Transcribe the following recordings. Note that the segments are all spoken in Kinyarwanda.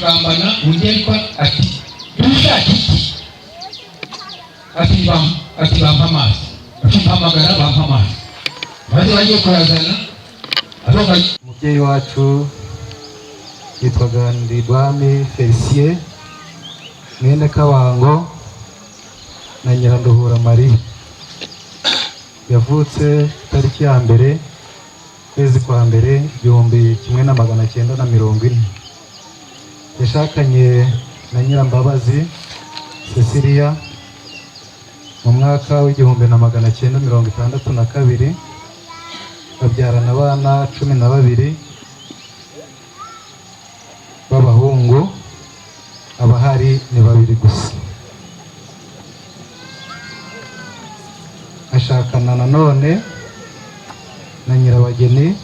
Turagambana undi, ariko ati: "Dushaka iki?" Ati: "Bampa amazi." Ati: "Mpamagara bampa amazi." Maze bagiye kuyazana aroga. Umubyeyi wacu yitwaga Ndibwami Felicien, mwene Kabango na Nyiranduhura Marie. Yavutse tariki ya 1, ukwezi kwa mbere, 1940. Yashakanye na Nyirambabazi Cecilia mu mwaka w'1962, babyarana abana 12 b'abahungu, abahari ni babiri gusa. Ashakana nanone na Nyirabageni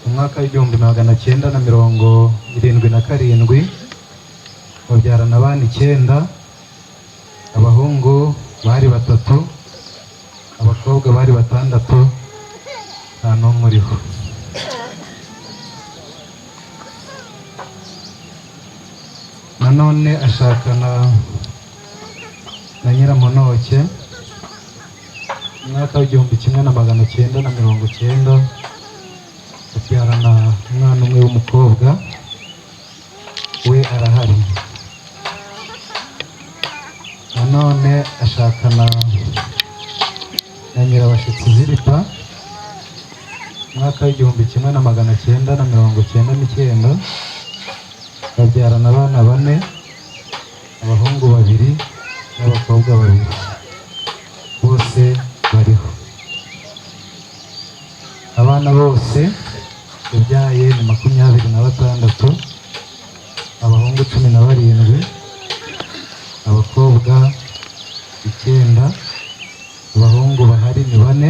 mu mwaka w'1977, babyarana abana icyenda, abahungu bari batatu, abakobwa bari batandatu, nta n'umwe uriho. Nanone ashakana na Nyiramonoke mu mwaka w'1990, babyarana umwana umwe w'umukobwa, we arahari. Nanone ashakana na Nyirabashitsi Ziripa mu mwaka w'1999, babyarana abana bane, abahungu babiri n'abakobwa babiri, bose bariho. Abana bose yabyaye ni 26, abahungu 17, abakobwa icyenda. Abahungu bahari ni bane,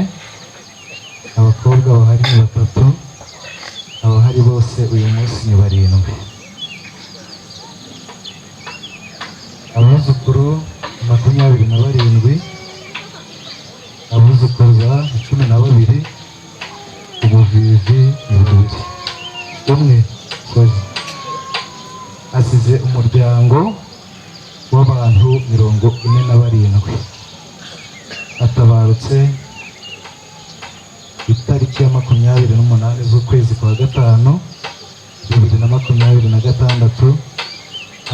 abakobwa bahari ni batatu, abahari bose uyu munsi ni barindwi. Abuzukuru 27, abuzukuruza 12, ubuvivi ni babiri, umwe, sorry. Asize umuryango w'abantu 47. Atabarutse itariki ya 28 z'ukwezi kwa gatanu, 2026.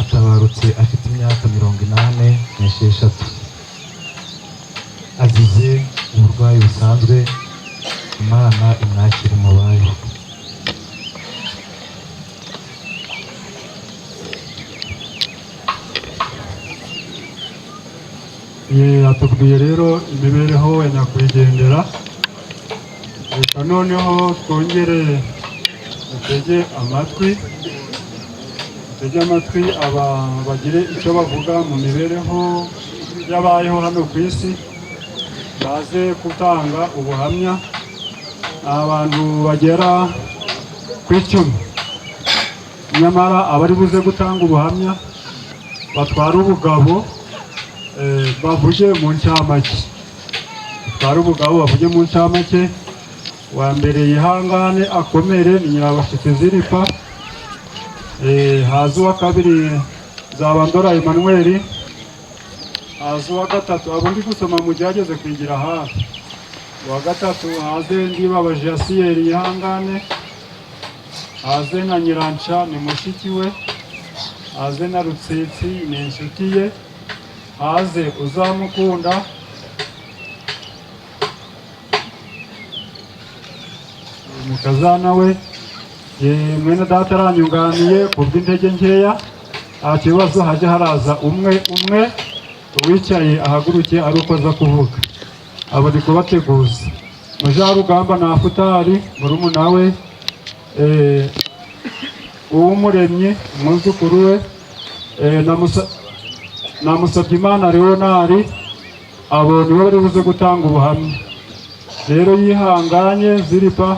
Atabarutse afite imyaka 86. Azize uburwayi busanzwe. Imana imwakire mu bayo. Ye, atubwiye rero imibereho ya nyakwigendera. Reka noneho twongere dutege amatwi aba bagire icyo bavuga mu mibereho y'abayeho hano ku isi, baze gutanga ubuhamya. Ni abantu bagera ku 10, nyamara abari buze gutanga ubuhamya batwara ubugabo, bavuge mu ncamake. Batwara ubugabo bavuge mu ncamake. Wa mbere yihangane akomere, ni Nyirabashitsi Ziripa. Haza uwa kabiri, Nzabandora Emmanuel. Haza uwa gatatu, abo ndi gusoma mugerageze kwigira hafi. Uwa gatatu haze Ndibabaje Yasiyeri, yihangane. Haze na Nyiranca, ni mushiki we. Haze na Rutsitsi, ni inshuti ye. Haze Uzamukunda, umukazana we. Mwene data aranyunganiye ku bw'intege nkeya, nta kibazo. Hajya haraza umwe umwe, uwicaye ahaguruke ari uko aza kuvuga. Abo ndi kubateguza: Mujarugamba na Futari, murumuna we, Uwumuremyi, umwuzukuru we, na Musabyimana Leonard. Abo nibo bari buze gutanga ubuhamya. Rero yihanganye Ziripa,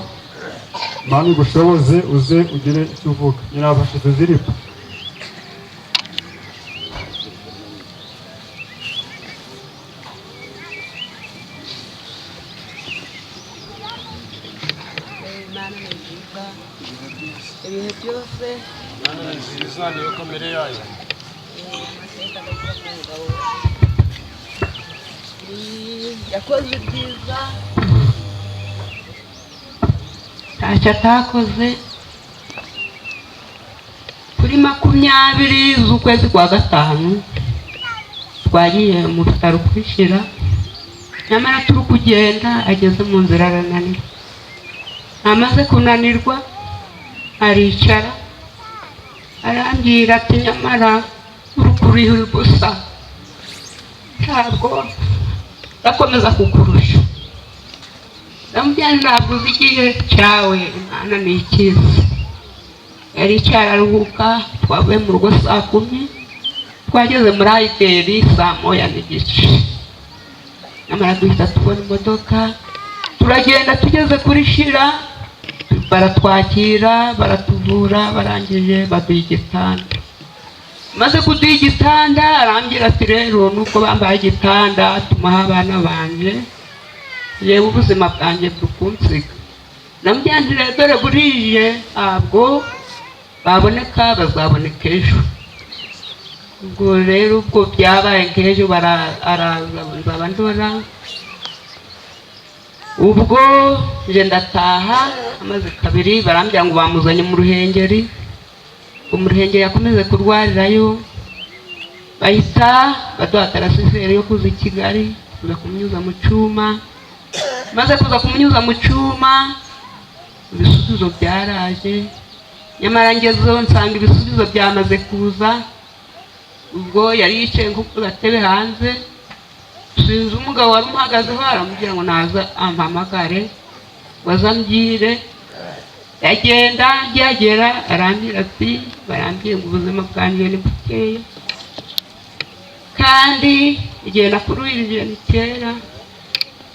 Imana igushoboze uze ugire icyo uvuga. Nyirabashitsi Ziripa. Imana ni nziza ibihe byose. Imana ni nziza Umwana iyo kamere yayo. Yakoze ibyiza, ntacyo atakoze. Kuri 20 z'ukwezi kwa gatanu twagiye mu bitaro kubishyira, nyamara turi kugenda ageze mu nzira arananirwa. Amaze kunanirwa aricara, arambwira ati: "Nyamara uri kuriha ubusa, ntabwo ndakomeza kukurusha." Ndamubwira: "Ntabwo uzi igihe cyawe, Imana ni ikizi." Yari araruhuka. Twavuye mu rugo saa 10, twageze muri ayideri saa 1:30. Nyamara duhita tubona imodoka, turagenda. Tugeze kuri Shira baratwakira, baratuvura, barangije baduha igitanda. Maze kuduha igitanda, arambwira ati: "Rero nubwo bambaye igitanda, tumaho abana banje, yewe ubuzima bwanjye buri." Ndamubwira nti: "Rero dore burije, ntabwo baboneka, bazaboneka ejo." Ubwo rero ubwo byabaye nk'ejo, araza nzaba ndora. Ubwo nje ndataha. Amaze kabiri barambwira ngo bamuzanye mu Ruhengeri. Ngo mu Ruhengeri yakomeze kurwarirayo, bahita baduha transfert yo kuza i Kigali, kuza kumunyuza mu cyuma. Maze kuza kumunyuza mu cyuma, ibisubizo byaraje. Nyamara ngezeho nsanga ibisubizo byamaze kuza. Ubwo yari yicaye nko ku gatebe hanze, sinzi umugabo wari umuhagazeho, aramubwira ngo naza ampamagare ngo aze ambwire. Yagenda ryagera, arambwira ati: "Barambwiye ngo ubuzima bwanjye ni bukeya, kandi igihe nakuruhirije ni kera,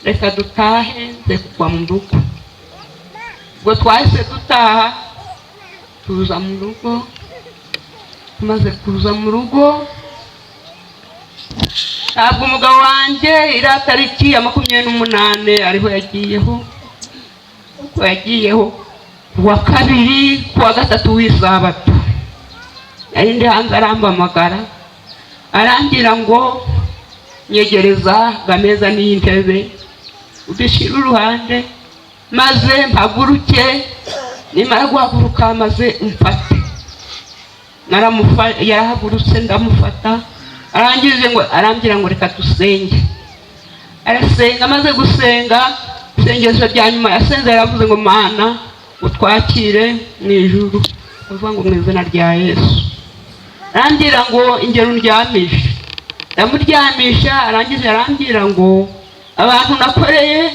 reka dutahe nze kugwa mu rugo." Ubwo twahise dutaha, tuza mu rugo. Tumaze kuza mu rugo, ntabwo umugabo wanjye iriya tariki ya 28 ariho yagiyeho, kuko yagiyeho ku wa kabiri, ku wa gatatu w'isabato. Nari ndi hanze, arampamagara, arambwira ngo: "Nyegereza ameza n'intebe, ubishyire uruhande, maze mpaguruke. Nimara guhaguruka, maze umfate." Yarahagurutse, ndamufata. Arangije ngo arambwira ngo: "Reka dusenge." Arasenga. Amaze gusenga, isengesho rya nyuma yasenze, yaravuze ngo: "Mana, utwakire mu ijuru," avuga ngo: "Mu izina rya Yesu." Arambwira ngo: "Ingero undyamishe." Ndamuryamisha. Arangije arambwira ngo: "Abantu nakoreye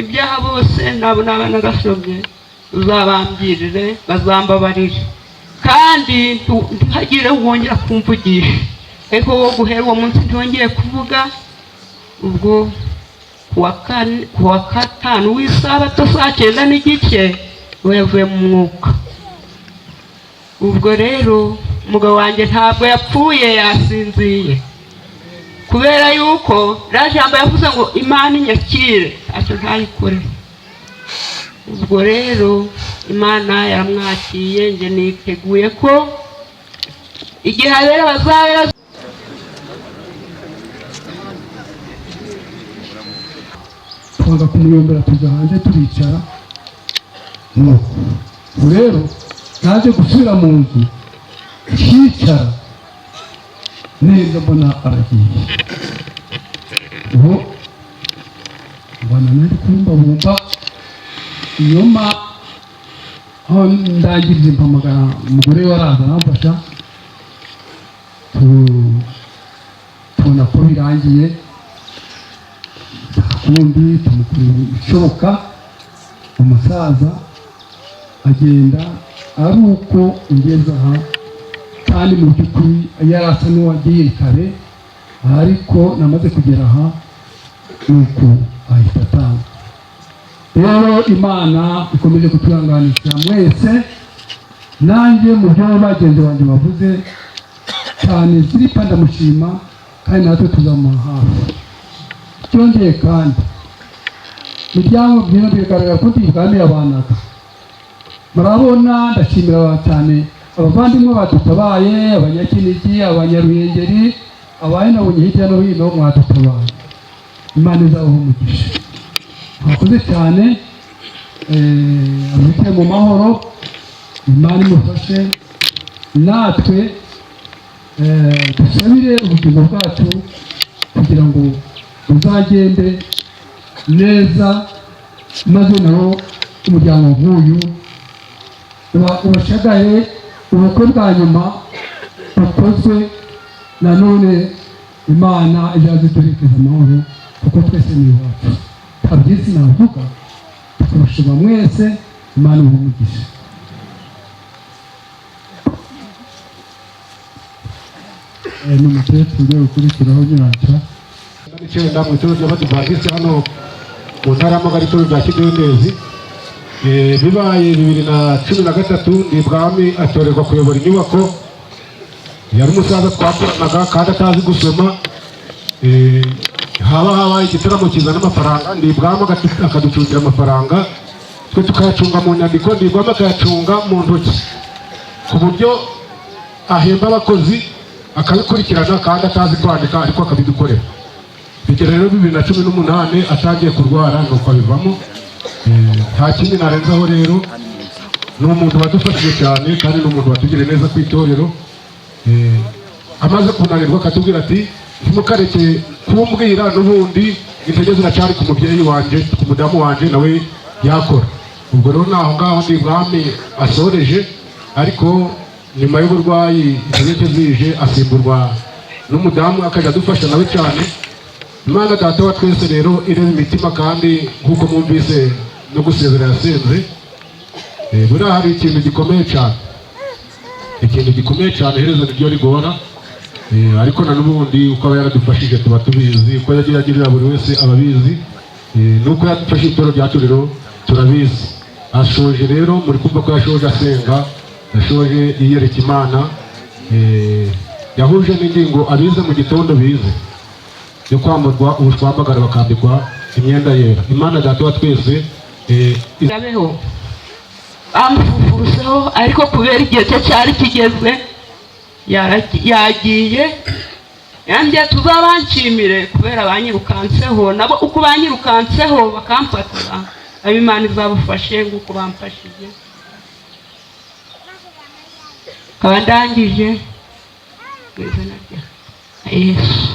ibyaha bose nabo naba nagasomye, uzabambwirire bazambabarire, kandi ntihagire wongera kumvugisha." Ariko wo guhera uwo munsi ntiyongeye kuvuga. Ubwo kuwa kane, kuwa gatanu w'isabato, saa 9:30, we yavuye mu mwuka. Ubwo rero umugabo wanjye ntabwo yapfuye, yasinziye, kubera yuko ririya jambo yavuze ngo: "Imana inyakire, ntacyo ntayikore." Ubwo rero Imana yaramwakiye. Njye niteguye ko igihe abera bazabera. Twanga kumuyombera, tujya hanze turicara. Nuko ubu rero naje gusubira mu nzu, nkicara neza, mbona aragiye. Ubu mbona nari kubumbabumba inyuma, aho ndangirije mpamagara umugore we, araza aramfasha, tubona ko birangiye, nta kundi, tumukorera ibishoboka. Umusaza agenda ari uko ngeze aha, kandi mu by'ukuri yari asa n'uwagiye kare, ariko namaze kugera aha nuko ahita atanga. Rero Imana ikomeje kuturanganisha mwese. Nanjye mu byo bagenzi banjye bavuze cyane, Ziripa ndamushima, kandi natwe tuzamuha hafi. Byongeye kandi, miryango byiza, bigaragara ko ndi ibwami yabanaga, murabona. Ndashimira cyane. Abavandimwe badutabaye, Abanyakinigi, Abanyaruhengeri, abaye nabonye hirya no hino, mwadutabaye, Imana izabaha umugisha. Mwakoze cyane. Abifite mu mahoro, Imana imufashe. Natwe dusabire ubugingo bwacu kugira ngo buzagende neza, maze nawo umuryango nk'uyu ubashagaye. Ubukwe bwa nyuma bukozwe nanone, Imana izaze iduherekeza amahoro, kuko twese ni iwacu. Nta byinshi navuga, tukabashima mwese. Imana ibahe umugisha. Ni umukecuru ugiye gukurikiraho, Nyiranca. 9 mu itorero ry'Abadivantisiti hano mu ntara y'Amagara, itorero rya Kidendezi. Bibaye 2013, Ndibwami atorerwa kuyobora inyubako. Yari umusaza twakoranaga kandi atazi gusoma. Haba habaye igitaramo kizana amafaranga, Ndibwami akaducungira amafaranga, twe tukayacunga mu nyandiko, Ndibwami akayacunga mu ntoki, ku buryo ahemba abakozi akabikurikirana kandi atazi kwandika, ariko akabidukorera. Bigera rero 2018 atangiye kurwara, nuko abivamo. Nta kindi narenzaho. Rero ni umuntu wadufashije cyane kandi ni umuntu watugiriye neza ku itorero. Amaze kunanirwa akatubwira ati: "Ntimukareke kumbwira, n'ubundi intege ziracyari ku mubyeyi wanjye, ku mudamu wanjye, nawe yakora." Ubwo rero naho ngaho Ndibwami asoreje, ariko nyuma y'uburwayi intege nke zije, asimburwa n'umudamu akajya adufasha nawe cyane. Imana Data wa twese rero ireba imitima, kandi nk'uko mwumvise no gusezera yasenze. Buriya hari ikintu gikomeye cyane, ikintu gikomeye cyane, iherezo niryo rigora. Ariko na n'ubundi uko aba yaradufashije tuba tubizi, uko yagiye agirira buri wese ababizi, nuko yadufashije itorero ryacu rero turabizi. Ashoje rero, muri kumva ko yashoje asenga, yashoje yiyereka Imana. Yahuje n'ingingo abize mu gitondo bize yo kwamburwa ubushwambagara bakambikwa imyenda yera. Imana Data wa twese Irabeho bamufufuruseho, ariko kubera igihe cye cyari kigeze yagiye. Yanjye tuzabanshimire kubera banyirukanseho, nabo uko banyirukanseho bakamfata, abo Imana izabufashe nk'uko bamfashije. Nkaba ndangije mu izina rya Yesu.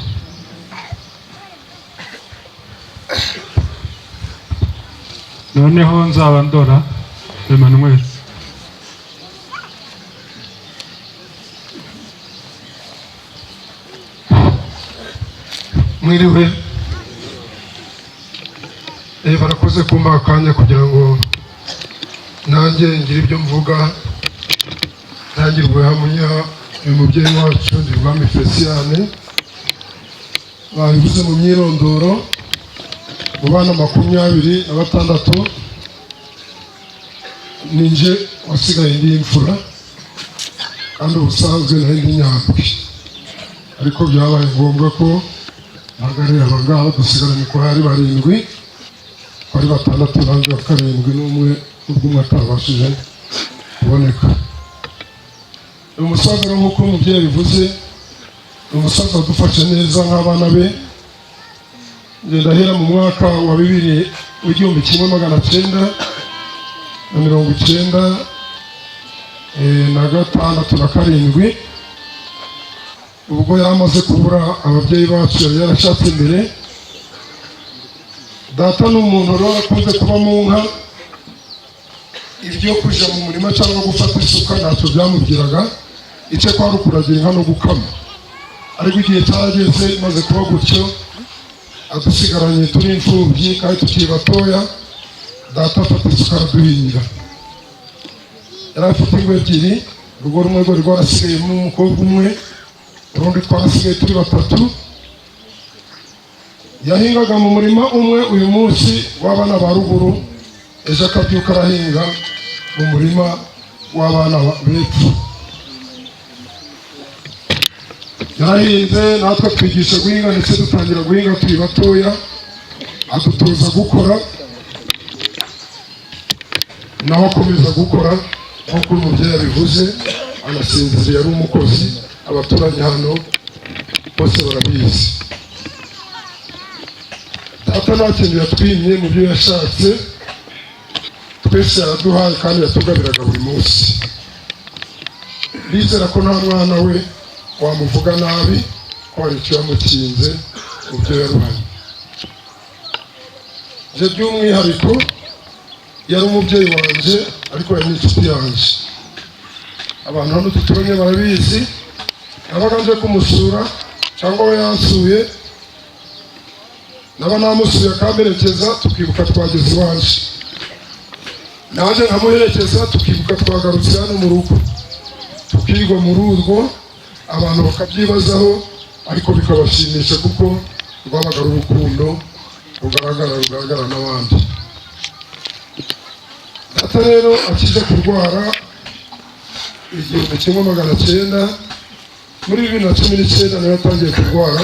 Noneho Nzabandora Emmanuel. Mwiriwe. Barakoze kumpa akanya kugira ngo nanjye ngire ibyo mvuga, ntangire ubuhamya. Uyu mubyeyi wacu Ndibwami Felicien, babivuze mu myirondoro, mu bana 26 ninjye wasigaye ndi imfura, kandi ubusanzwe nari ndi nyambwe, ariko byabaye ngombwa ko mpagararira aba ngaba dusigaranye, ko hari barindwi, bari batandatu nanjye wa karindwi, n'umwe ubwo umwe atabashije kuboneka. Uyu musaza rero, nk'uko umubyeyi abivuze, ni umusaza wadufashe neza nk'abana be. Ngenda ahera mu mwaka wa bibiri w'1996 na 7, ubwo yari amaze kubura ababyeyi bacu yari yarashatse mbere. Data ni umuntu rero akunze kuba mu nka, ibyo kujya mu murima cyangwa gufata isuka ntacyo byamubwiraga, icyo kwari ukuragira inka no gukama. Ariko igihe cyarageze maze kuba gutyo, adusigaranye turi imfubyi kandi tukiri batoya, data afata isuka araduhinga. Yari afite ingo ebyiri, urugo rumwe rwari rwarasigayemo umukobwa umwe, urundi twarasigaye turi batatu. Yahingaga mu murima umwe uyu munsi w'abana ba ruguru, ejo akabyuka arahinga mu murima w'abana b'epfo. Yarahinze, natwe twigisha guhinga, ndetse dutangira guhinga turi batoya, adutoza gukora, nawe akomeza gukora nk'uko umubyeyi abivuze. Anasinziriye, ari umukozi. Abaturanyi hano bose barabizi. Data nta kintu yatwimye mu byo yashatse, twese yaraduhaye kandi yatugabiraga buri munsi. Ndizera ko nta mwana we wamuvuga nabi ko hari icyo yamukinze mu byo yaruhanye. Nje by'umwihariko yari umubyeyi wanjye, ariko yari n'inshuti yanjye. Abantu hano duturanye barabizi. Nabaga nje kumusura cyangwa we yansuye, naba namusuye akamperekeza, tukibuka twageze iwanje, naje nkamuherekeza, tukibuka twagarutse hano mu rugo, tukigwa muri urwo. Abantu bakabyibazaho, ariko bikabashimisha kuko rwabaga ari urukundo rugaragara, rugaragara n'abandi. Data rero akijya kurwara 1900, muri 2019 nawe yatangiye kurwara.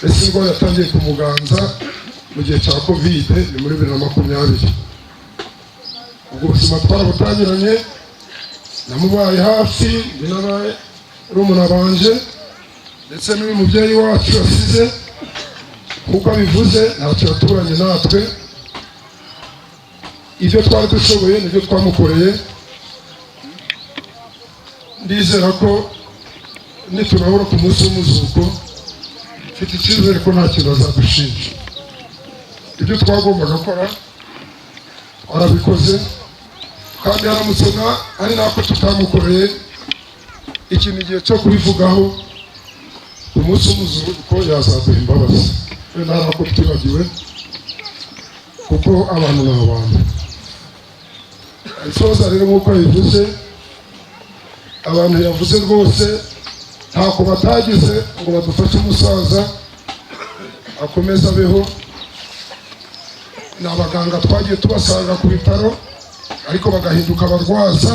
Ese indwara yatangiye kumuganza mu gihe cya Covid, ni muri 2020. Ubwo buzima twarabutangiranye, namubaye hafi, ndi n'abarumuna banje ndetse n'uyu mubyeyi wacu yasize. Kuko abivuze, ntacyo yaturanye natwe. Ibyo twari dushoboye nibyo twamukoreye. Ndizera ko nitunahura ku munsi w'umuzuko, mfite icyizere ko nta kintu azadushinja. Ibyo twagombaga gukora twarabikoze, kandi haramutse ari nako tutamukoreye ikintu, igihe cyo kubivugaho ku munsi w'umuzuko yazaduha imbabazi. Wenda hari ako twibagiwe, kuko abantu ni abantu. Isoza rero, nk'uko yabivuze, abantu yavuze rwose ntako batagize ngo badufashe umusaza akomeze abeho. Ni abaganga twagiye tubasanga ku bitaro, ariko bagahinduka abarwaza.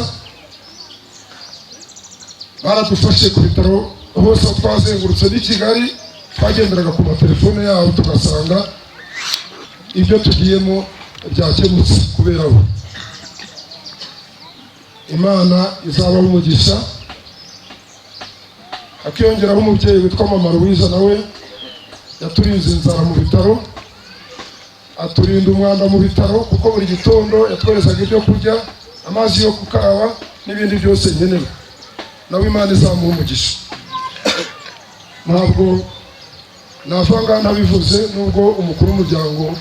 Baradufashe ku bitaro hose aho twazengurutse n'i Kigali, twagenderaga ku matelefone yabo, tugasanga ibyo tugiyemo byakemutse kubera bo. Imana izabaho umugisha. Hakiyongeraho umubyeyi witwa Mama Louise, nawe yaturinze inzara mu bitaro, aturinda umwanda mu bitaro, kuko buri gitondo yatwoherezaga ibyo kurya, amazi yo gukaraba n'ibindi byose nkenerwa. Nawe Imana izamuha umugisha. Ntabwo nava ngaha ntabivuze, nubwo umukuru w'umuryango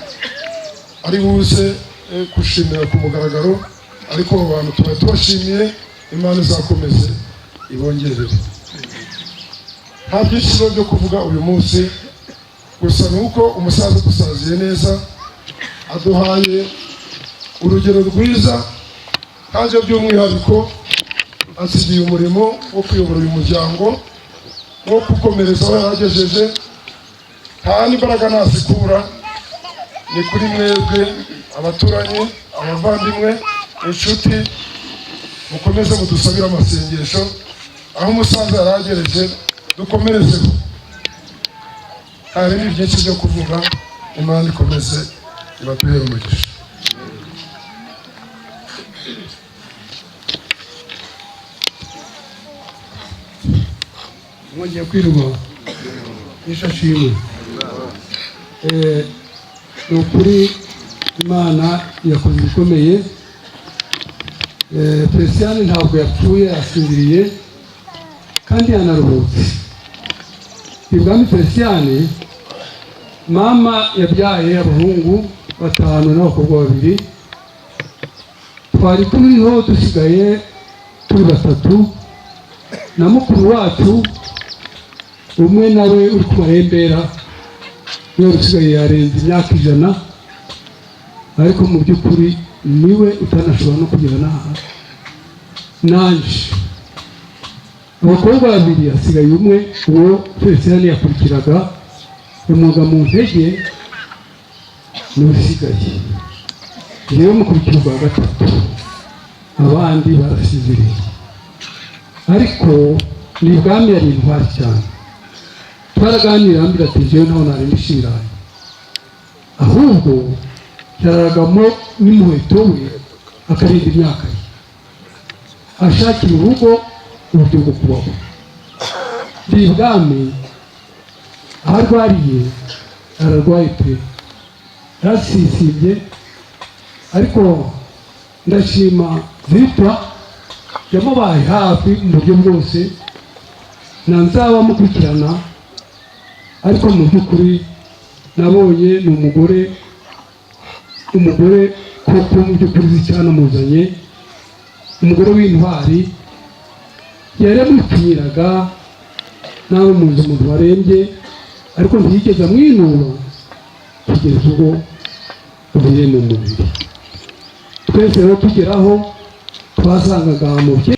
ari buze gushimira ku mugaragaro, ariko abo bantu tuba tubashimiye. Imana izakomeze ibongerere. Nta byinshi rero byo kuvuga uyu munsi, gusa ni uko umusaza dusaziye neza, aduhaye urugero rwiza, kandi by'umwihariko asigiye umurimo wo kuyobora uyu muryango, wo gukomereza aho yaragejeje. Nta n'imbaraga nazikura, ni kuri mwebwe abaturanyi, abavandimwe, inshuti, mukomeze mudusabire amasengesho. Aho umusaza yaragereje dukomerezeho. Nta bindi byinshi byo kuvuga. Imana ikomeze ibaduhere umugisha. Mwongeye kwirwa, n'ishashimwe. Ni ukuri Imana yakoze ibikomeye. Felicien ntabwo yapfuye, yasinziriye kandi yanaruhutse. Ibwami Felicien, mama yabyaye abahungu batanu n'abakobwa babiri. Twari turiho dusigaye turi batatu na mukuru wacu umwe, nawe uri kubarembera, niwe usigaye, yarenze imyaka 100, ariko mu by'ukuri niwe utanashobora no kugera n'aha. Nanje abakobwa babiri, hasigaye umwe, uwo Felicien yakurikiraga umwuga mu ntege, niwe usigaye. Njyewe mukurikira ubwa gatatu, abandi barasiziriye. Ariko ni ibwami yari intwari cyane. Twaraganira, ambwira ati: "Njyewe ntaho narindisha ibirayi." Ahubwo yararagamo n'umuheto we, akarinda imyaka ye, ashakira urugo. uburyo bwo kubaho. Ndi ibwami aho arwariye, ararwaye pe, yarasisimbye, ariko ndashima Zita yamubaye hafi mu buryo bwose, na nzaba mukurikirana. Ariko mu by'ukuri nabonye ni umugore koko mu by'ukuri uzi icyanamuzanye, umugore w'intwari. Yaramupfiraga nawe muzi umuntu warembye, ariko ntiyigeze amwinuba kugeza ubwo avuye mu mubiri. Twese rero tugeraho twasangaga mu bye.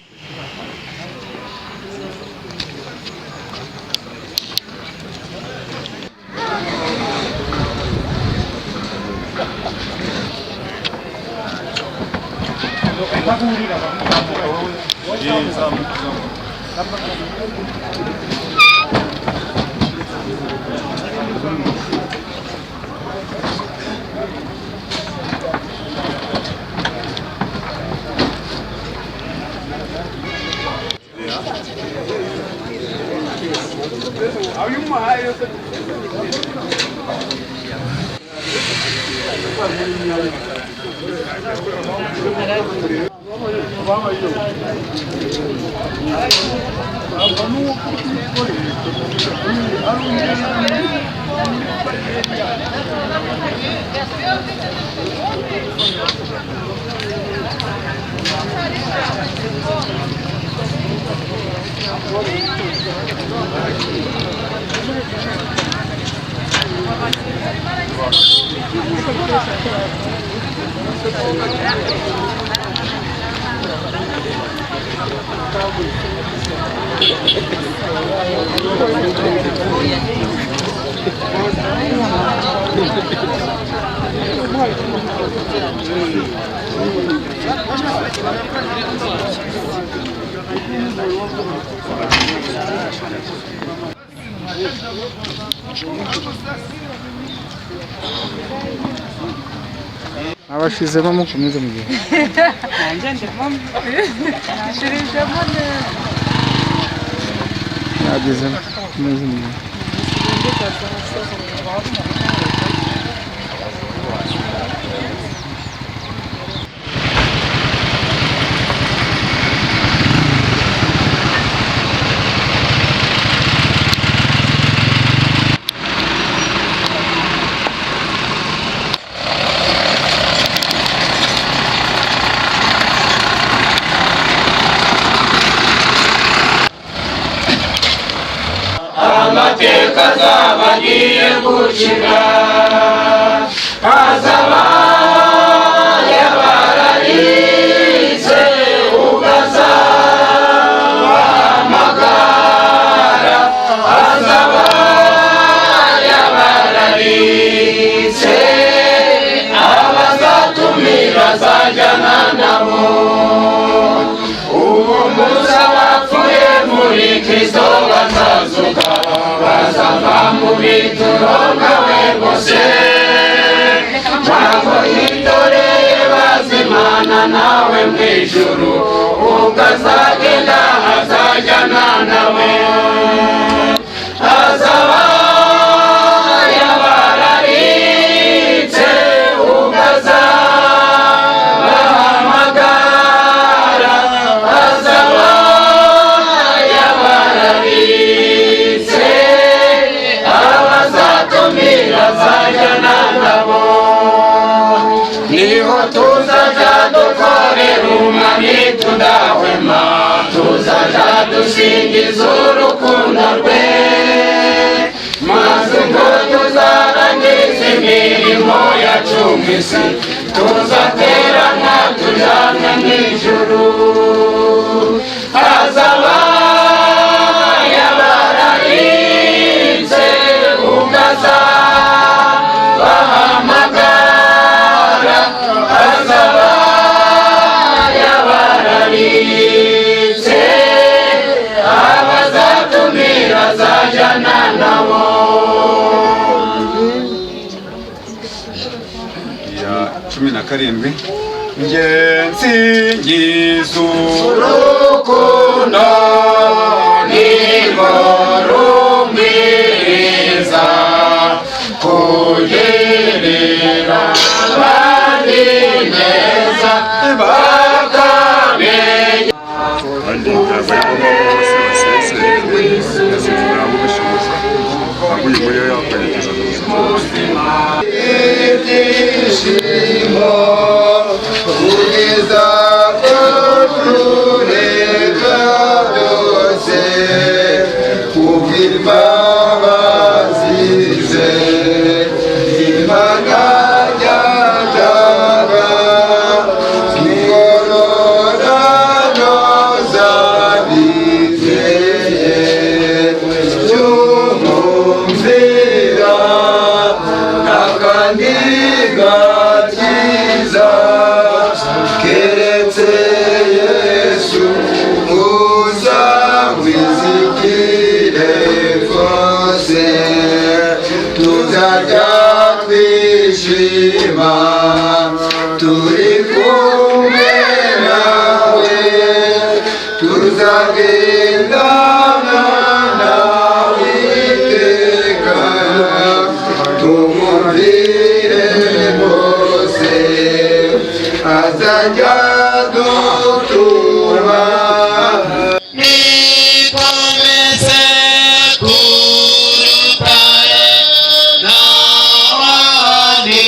Abashizemo mukomeze mu gihe. Nanjye ndimo nshirijemo neza. Yagezemo mukomeze mu gihe. Amateka azaba agiye gushira, azaba yabararitse, ukazabahamagara, azaba yabararitse, abazatumira azajyana nabo. Uwo munsi abapfuye muri Kristo bazazuka, bazava mu bituro nkawe bose, ntabwo yitoreye bazimana nawe mu ijuru, ubwo azagenda azajyana nawe, azaba yabararitse, ubwo azabahamagara, azaba yabararitse, abazatumira azajyana nabo. Niho tuzajya dukorera umwami tudahwema, tuzajya dusingiza urukundo rwe, maze ubwo tuzarangiza imirimo yacu mu isi, tuzaterana tujyane mu ijuru. Azaba yabararitse, ubwo azabahamagara, azaba yabararitse, abazatumira azajyana nabo. Ya 17. Nge nsingiza urukundo nirwo rumwiza kugirira abandi neza bakamenya. Kandi ntabwo ari ngombwa ko bose baseseye, ntabwo ubishoboza, ahubwo uyu nguyu yakwerekeza mu buzima. Ibyishimo kugeza tureka byose kubw'imbabazi ze. Imana yatanga ingororano z'abizeye cyumumvira n'akandi gakiza keretse Yesu uza wizigire rwose. Tuzajya twishima turi kumwe nawe, tuzagendana nawe iteka, tumumvire bose azajya dutuma. Nikomeze kurutare n'abantu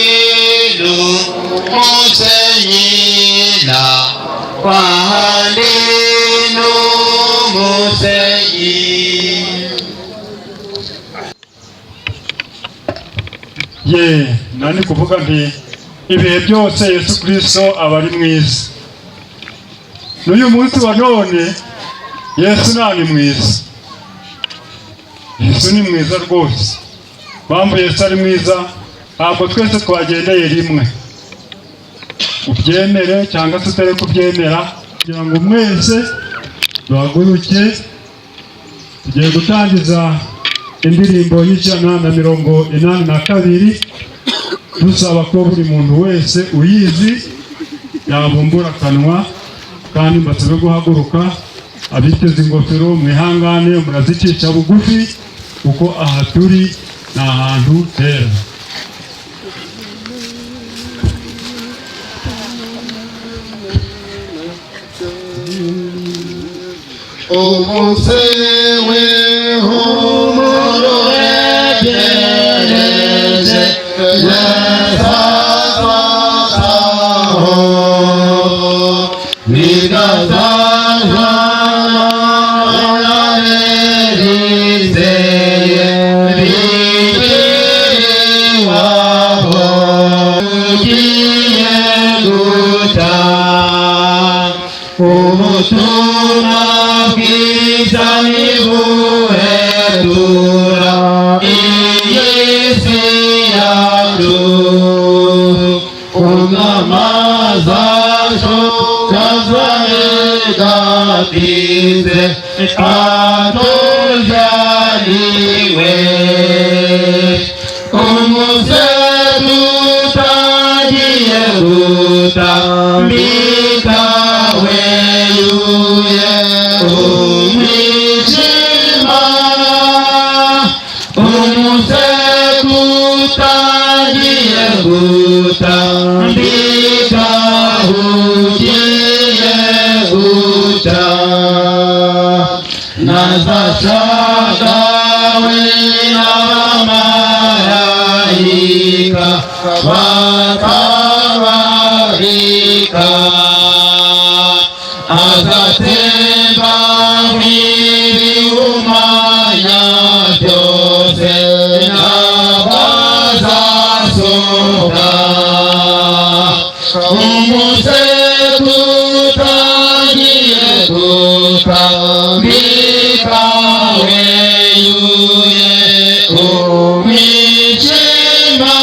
musenyi na kwahandi n'umusenyi. Ye nani kuvuga nti ibihe byose Yesu Kristo aba ari mwiza. N'uyu munsi wa none Yesu nani mwiza. Yesu ni mwiza rwose. Mpamvu Yesu ari mwiza, ntabwo twese twagendeye rimwe, ubyemere cyangwa se utari kubyemera, kugira ngo mwese duhaguruke. Tugiye gutangiza indirimbo y'182, dusaba ko buri muntu wese uyizi yabumbura akanwa, kandi mbasabe guhaguruka. Abiteze ingofero mwihangane, murazicisha bugufi kuko aha turi ni ahantu hera. Umunsi w'ihumure uregereje, Yesu azazaho, bikazajana n'aberizeye bigiriwaho. Ugiye guta ubutumwa bwiza nibuhetura iyi si yacu, umwami zacu kazabigatinze atujaniwe. Umuseru utagiye gutambika weyuye umwijima, umuseru utagiye gutambika ugiye guca, nazashagawe n'abamarayika batabarika, azatemba nk'ibihumanya byose n'abazasohoka. Umuseru utagiye gutambika weyuye umwijima,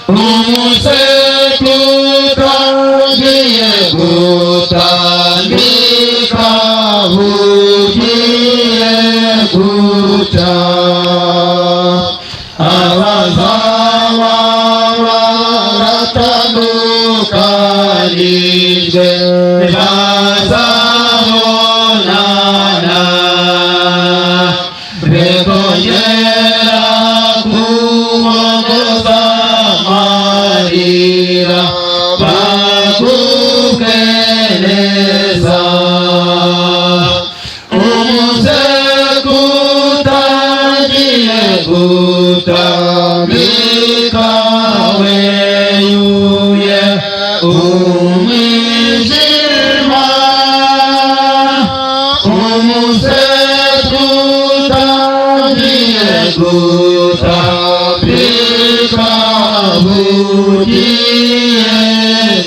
umuseru utagiye gutambika ugiye guca, abazaba baratandukanye. Ntibazongera kubogoza amarira, bagubwe neza. Umuseke utangiye gutambika weyuye umwijima, umuseke utangiye gutambika bugiye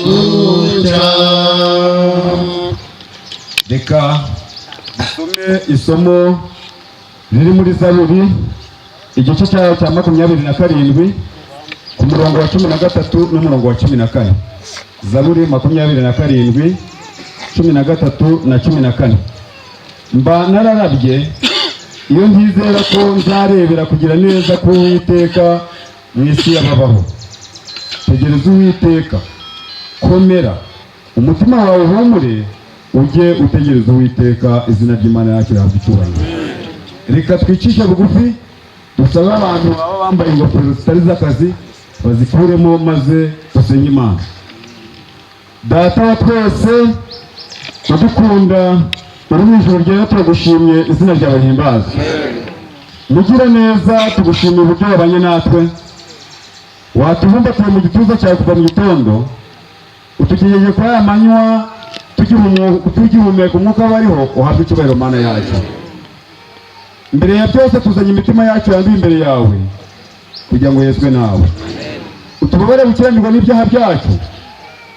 guca. Reka dusome isomo riri muri Zaburi, igice cyayo cya 27, ku murongo wa 13 n'umurongo wa 14. Zaburi 27, 13 na 14. Mba nararabye iyo ntizera ko nzarebera kugira neza k'Uwiteka mu isi y'ababaho. Tegereza Uwiteka, komera, umutima wawe uhumure, ujye utegereza Uwiteka. Izina ry'Imana yacu rihabwe icyubahiro. Reka twicishe bugufi, dusabe abantu baba bambaye ingofero zitari z'akazi bazikuremo, maze dusenge Imana. Data wa twese udukunda uri mu ijuru ryera, turagushimye, izina ryawe rihimbazwe. Mugira neza, tugushimiye uburyo wabanye natwe, watubumbatiye mu gituza cyawe kuva mu gitondo utugejeje kuri aya manywa tugihumeka umwuka w'abariho. Uhabwe icyubahiro, Mana yacu. Mbere ya byose, tuzanye imitima yacu yanduye imbere yawe kugira ngo yezwe nawe. Utubabare gukiranirwa n'ibyaha byacu,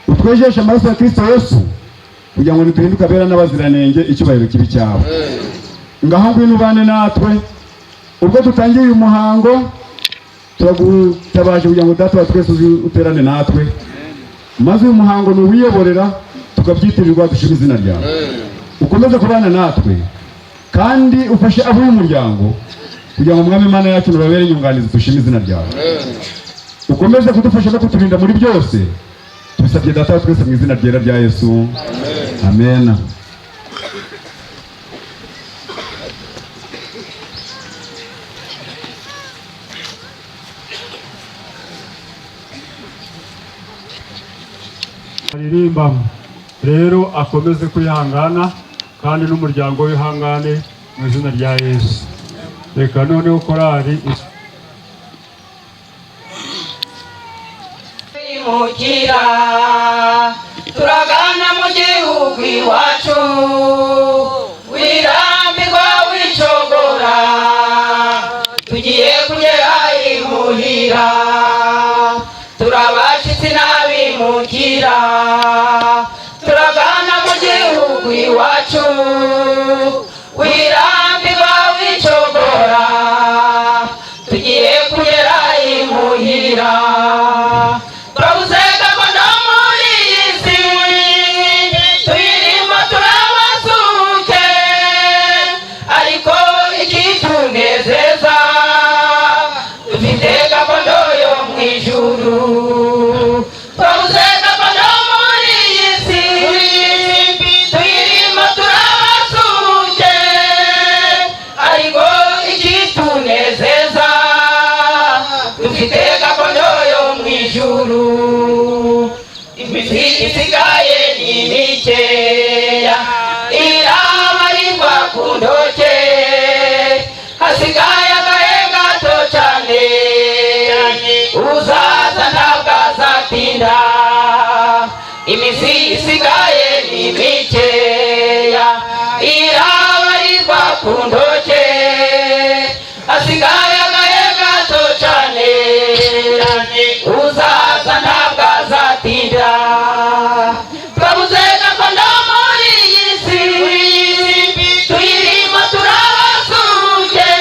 utwejeshe amaraso ya Kristo Yesu, kugira ngo nituhinduke abera n'abaziranenge, icyubahiro kibe cyawe. Ngaho ngwino ubane natwe ubwo dutangiye uyu muhango. Turagutabaje kugira ngo Data wa twese uze uterane natwe, maze uyu muhango nuwiyoborera tukabyitirirwa, dushima izina ryawe. Ukomeze kubana natwe kandi ufashe ab'uyu muryango, kugira ngo Umwami Imana yacu nubabere inyunganizi, dushime izina ryawe. Ukomeze kudufasha no kuturinda muri byose. Tubisabye Data wa twese mu izina ryera rya Yesu, amen. Aririmbamo rero akomeze kwihangana, kandi n'umuryango wihangane mu izina rya Yesu. Reka noneho korali Twimukira turagana mu gihugu iwacu, wirambirwa wicogora, tugiye kugera imuhira. Turabashitsi n'abimukira, turagana mu gihugu iwacu, wirambirwa wicogora, tugiye kugera imuhira. Twabuze gakondo muri iyi si, tuyirimo turabasuke, ariko ikitunezeza dufite gakondo yo mu ijuru. Twabuze gakondo muri iyi si, tuyirimo turabasuke, ariko ikitunezeza dufite gakondo yo mu ijuru. Imiti isigaye ni mikeya, irabarirwa ku ntoke, hasigaye agahe gato cyane, uzaza ntabwo azatinda. Iminsi isigaye ni mikeya, irabarirwa ku ntoke, hasigaye agahe gato cyane, uzaza ntabwo azatinda. Twabuze gakondo muri iyi si, tuyirimo turabasuke,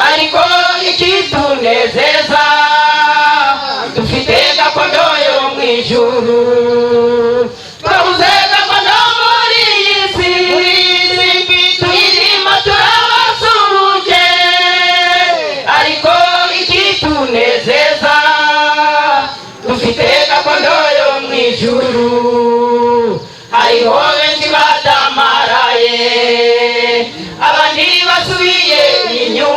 ariko ikitunezeza dufite gakondo yo mu ijuru. Twabuze gakondo muri iyi si, tuyirimo turabasuke, ariko ikitunezeza dufite gakondo yo mu ijuru. Hariho benshi badamaraye, abandi basubiye inyuma.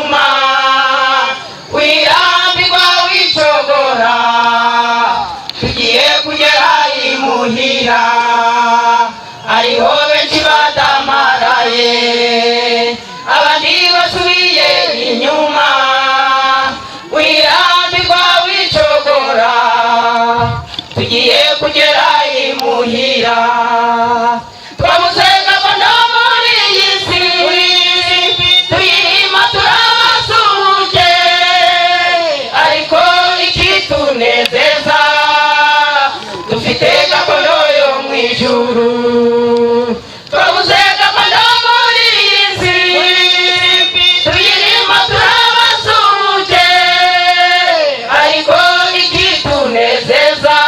Tuzakira. Twabuze gakondo muri iyi si, tuyirimo turabasuhuje, ariko ikitunezeza dufite gakondo yo mu ijuru. Twabuze gakondo muri iyi si, tuyirimo turabasuhuje, ariko ikitunezeza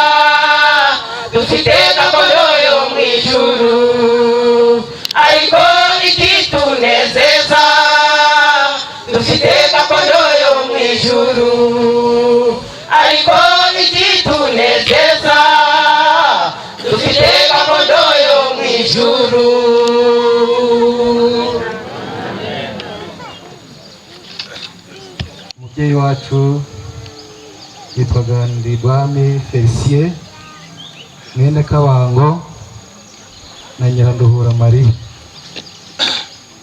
dufite gakondo yo mu ijuru. Ariko ikitunezeza dufite gakondo yo mu ijuru. Ariko ikitunezeza dufite gakondo yo mu ijuru. Umubyeyi wacu yitwaga Ndibwami Felicien, mwene Kabango na Nyiranduhura Marie.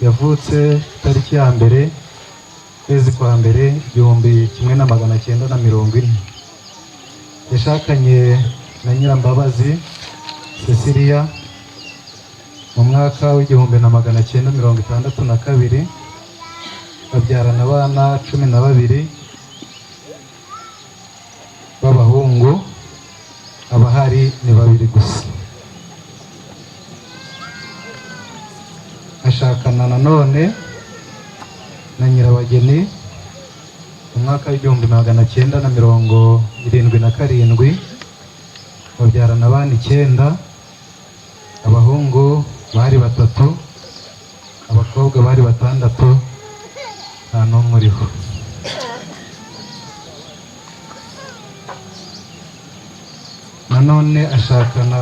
Yavutse tariki ya 1 kwezi kwa mbere 1940. Yashakanye na Nyirambabazi Cecilia mu mwaka w'1962, babyarana abana 12 b'abahungu, abahari ni 2 gusa. Ashakana nanone na Nyirabageni mu mwaka w'1977, babyarana abana 9, abahungu bari 3, abakobwa bari 6, nta n'umwe uriho. Nanone ashakana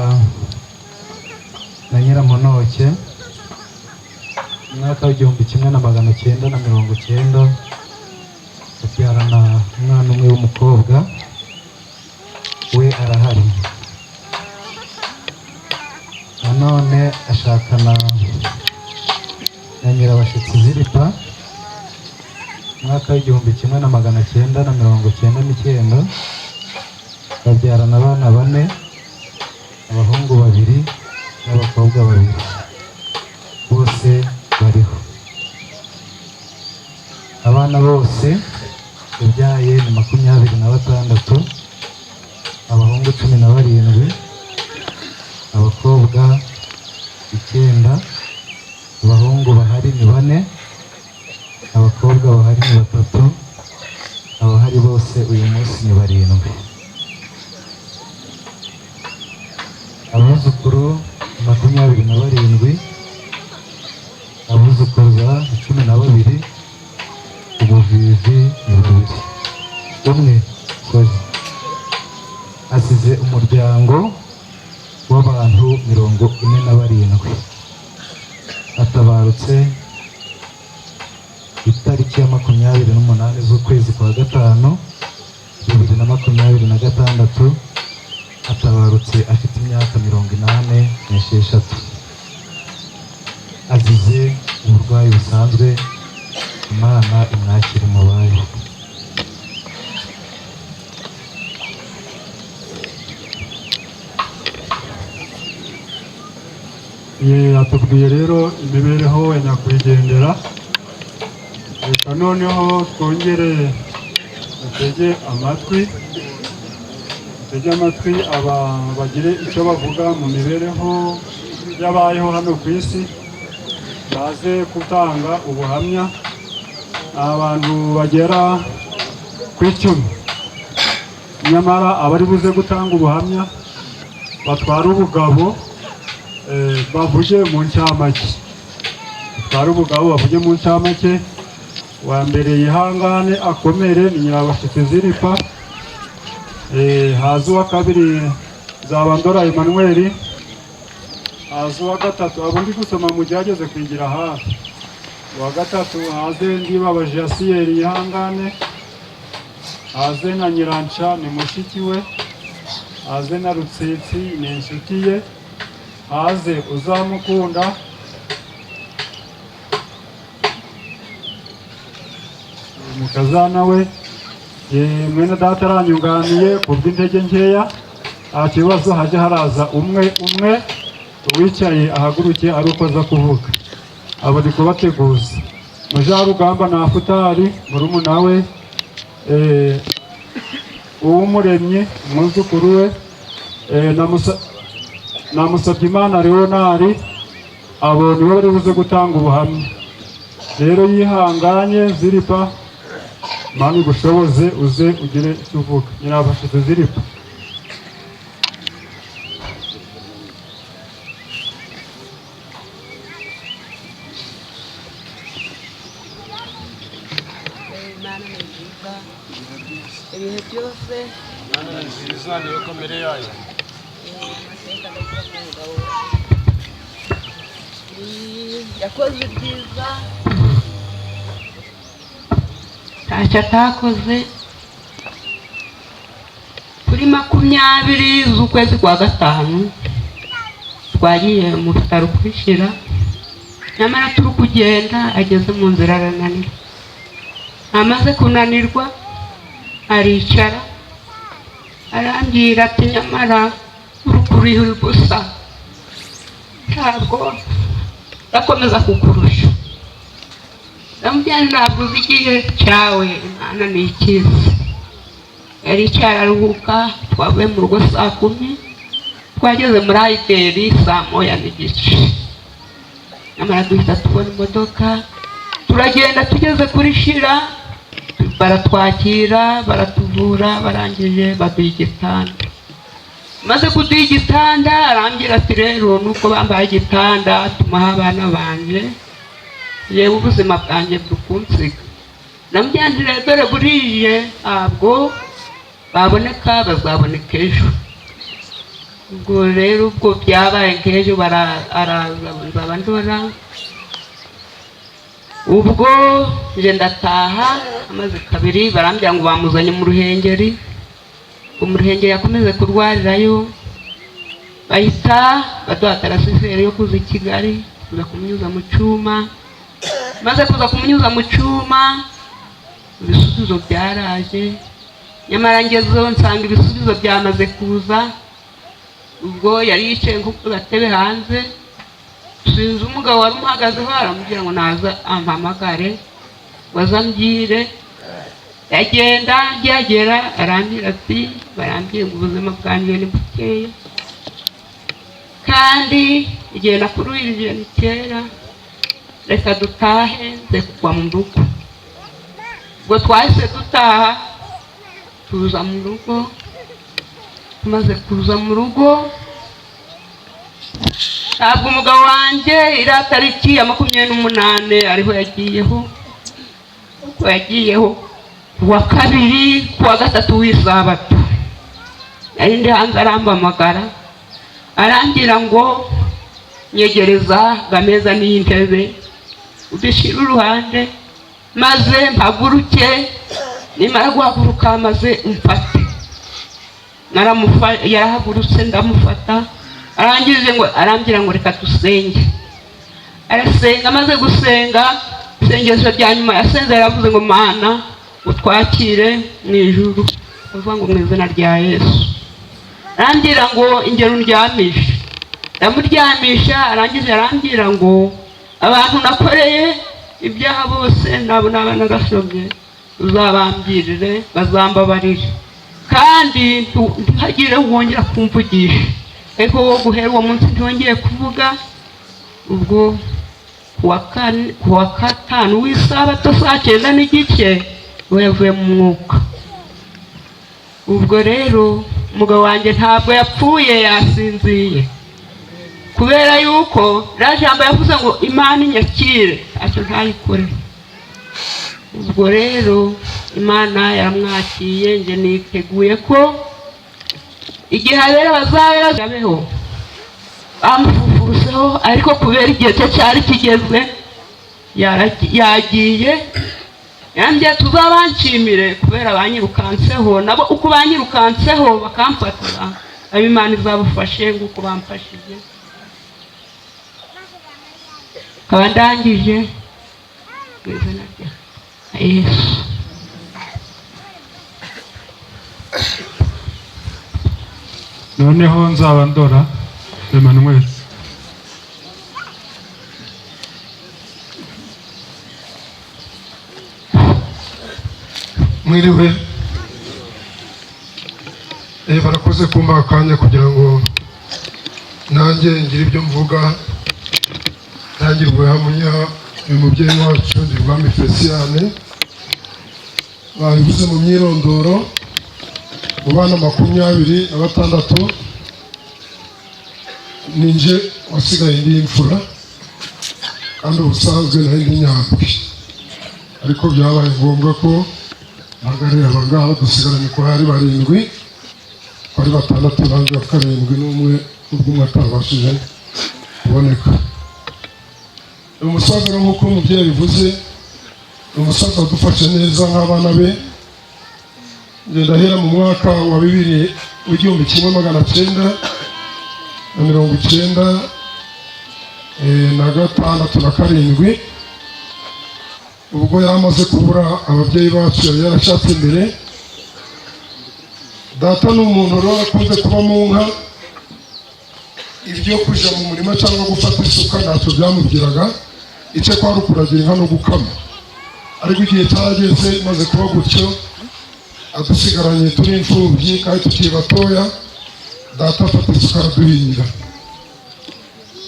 na Nyiramonoke mu mwaka w'1990, babyarana umwana umwe w'umukobwa, we arahari. Nanone ashakana na Nyirabashitsi Ziripa mu mwaka w'1999, babyarana abana 4, abahungu 2 n'abakobwa 2, bose bariho. Abana bose yabyaye ni 26, abahungu 17, abakobwa 9, abahungu bahari ni 4, abakobwa bahari ni 3, abahari bose uyu munsi ni 7. Abuzukuru 27, abuzukuruza 12, ubuvivi ni 2, umwe sorry. Asize umuryango w'abantu 47. Atabarutse itariki ya 28 z'ukwezi kwa 5 2026, atabarutse afite imyaka 86. Azize uburwayi busanzwe. Imana imwakire mu bayo. Atubwiye rero imibereho ya nyakwigendera. Reka noneho twongere dutege amatwi, aba bagire icyo bavuga mu mibereho y'abayeho hano ku isi, baze gutanga ubuhamya. Abantu bagera ku 10, nyamara abari buze gutanga ubuhamya batwara ubugabo, bavuge mu ncamake. Batwara ubugabo bavuge mu ncamake. Wa mbere yihangane akomere ni Nyirabashitsi Ziripa, haza uwa kabiri Nzabandora Emmanuel, haza uwa gatatu, abo ndi gusoma mugerageze kwigira hafi. Uwa gatatu haze Ndibabaje Yasiyeri yihangane, haze na Nyiranca ni mushiki we, haze na Rutsitsi ni inshuti ye, haze Uzamukunda, mukazana we. Mwene data aranyunganiye ku bw'intege nkeya, nta kibazo, hajya haraza umwe umwe. Uwicaye ahaguruke ari uko aza kuvuga. Abo ndi kubateguza. Mujarugamba na Futari murumuna we, Uwumuremyi umwuzukuru we, na Musabyimana Leonard, abo nibo bari buze gutanga ubuhamya. Rero yihanganye Ziripa, Imana igushoboze uze ugire icyo uvuga. Nyirabashize Ziripa. Imana ni nziza ibihe byose. Imana ni nziza niyo kamere yayo. Yakoze ibyiza ntacyo atakoze. Kuri 20 z'ukwezi kwa 5 twagiye mu bitaro kubishyira, nyamara turi kugenda ageze mu nzira arananirwa. Amaze kunanirwa aricara arambwira ati nyamara uri gusa ntabwo ndakomeza kukurusha. Ndamubwira ntabwo uzi igihe cyawe, Imana ni ikizi. Yaricaye araruhuka. Twavuye mu rugo saa 10, twageze muri Ayideri saa 1:30. Nyamara duhita tubona imodoka turagenda. Tugeze kuri Shira baratwakira, baratuvura, barangije baduha igitanda. Maze kuduha igitanda arambwira ati rero nuko bambaye igitanda tumaha abana banje, yewe ubuzima bwanjye buri kunsiga. Ndamubwira nti rero dore burije ntabwo baboneka, bazaboneka ejo. Ubwo rero ubwo byabaye nk'ejo araza nzaba ndora. Ubwo nje ndataha amaze kabiri barambwira ngo bamuzanye mu Ruhengeri. Mu Ruhengeri yakomeze kurwarirayo, bahita baduha tarasiferi yo kuza i Kigali kuza kumunyuza mu cyuma. Maze kuza kumunyuza mu cyuma ibisubizo byaraje, nyamara ngezeho nsanga ibisubizo byamaze kuza. Ubwo yari yicaye nko ku gatebe hanze, sinzi umugabo wari umuhagazeho, aramubwira ngo naza ampamagare ngo azambwire. Yagenda yagera arambwira ati barambwiye ngo ubuzima bwanjye ni bukeya, kandi igihe nakuruhije ni kera, reka dutahe nze kugwa mu rugo. Ubwo twahise dutaha tuza mu rugo. Tumaze kuza mu rugo ntabwo umugabo wanjye iriya tariki ya 28 ariho yagiyeho, uko yagiyeho kuwa 2 kuwa 3 w'isabato nari ndi hanze, arampamagara arambwira ngo nyegereza ameza n'intebe ubishyire uruhande maze mpaguruke, nimara guhaguruka maze umfate. Yarahagurutse ndamufata, arangije ngo arambwira ngo reka dusenge. Arasenga, amaze gusenga isengesho rya nyuma yasenze yaravuze ngo Mana utwakire mu ijuru, avuga ngo mu izina rya Yesu. Arambwira ngo ingero undyamishe, ndamuryamisha. Arangije arambwira ngo abantu nakoreye ibyaha bose nabo naba narasomye uzabambwirire bazambabarire, kandi ntihagire wongera kumvugisha. Ariko wo guhera uwo munsi ntiyongeye kuvuga. Ubwo kuwa 5 w'isabato saa 9:15 we yavuye mu mwuka. Ubwo rero umugabo wanjye ntabwo yapfuye, yasinziye, kubera yuko jambo yavuze ngo Imana inyakire ntacyo ntayikore. Ubwo rero Imana yaramwakiye, nje niteguye ko igihe abera bazabera bamufufuseho, ariko kubera igihe cye cyari kigeze yagiye. Yanjye tuzabanshimire kubera banyirukanseho, nabo uko banyirukanseho bakamfata, abo Imana izabufashe nguko bamfashije. Nkaba ndangije mu izina rya Yesu. Noneho nzaba ndora Emmanuel. Mwiriwe. Barakoze kumpa akanya kugira ngo nanjye ngire ibyo mvuga, ntangire ubuhamya. Uyu mubyeyi wacu Ndibwami Felicien, babivuze mu myirondoro, mu bana 26 ninjye wasigaye ndi imfura, kandi ubusanzwe nari ndi nyambwi, ariko byabaye ngombwa ko mpagararira aba ngaba dusigaranye, ko hari barindwi, bari batandatu nanjye wa karindwi n'umwe, ubwo umwe atabashije kuboneka. Uyu musaza rero, nk'uko umubyeyi abivuze, ni umusaza wadufashe neza nk'abana be. Ngenda ahera mu mwaka wa bibiri w'1996 na karindwi, ubwo yari amaze kubura ababyeyi bacu yari yarashatse mbere. Data ni umuntu rero akunze kuba mu nka, ibyo kujya mu murima cyangwa gufata isuka ntacyo byamubwiraga, icyo kwari ukuragira inka no gukama. Ariko igihe cyarageze, maze kuba gutyo, adusigaranye turi imfubyi kandi tukiri batoya, data afata isuka araduhingira.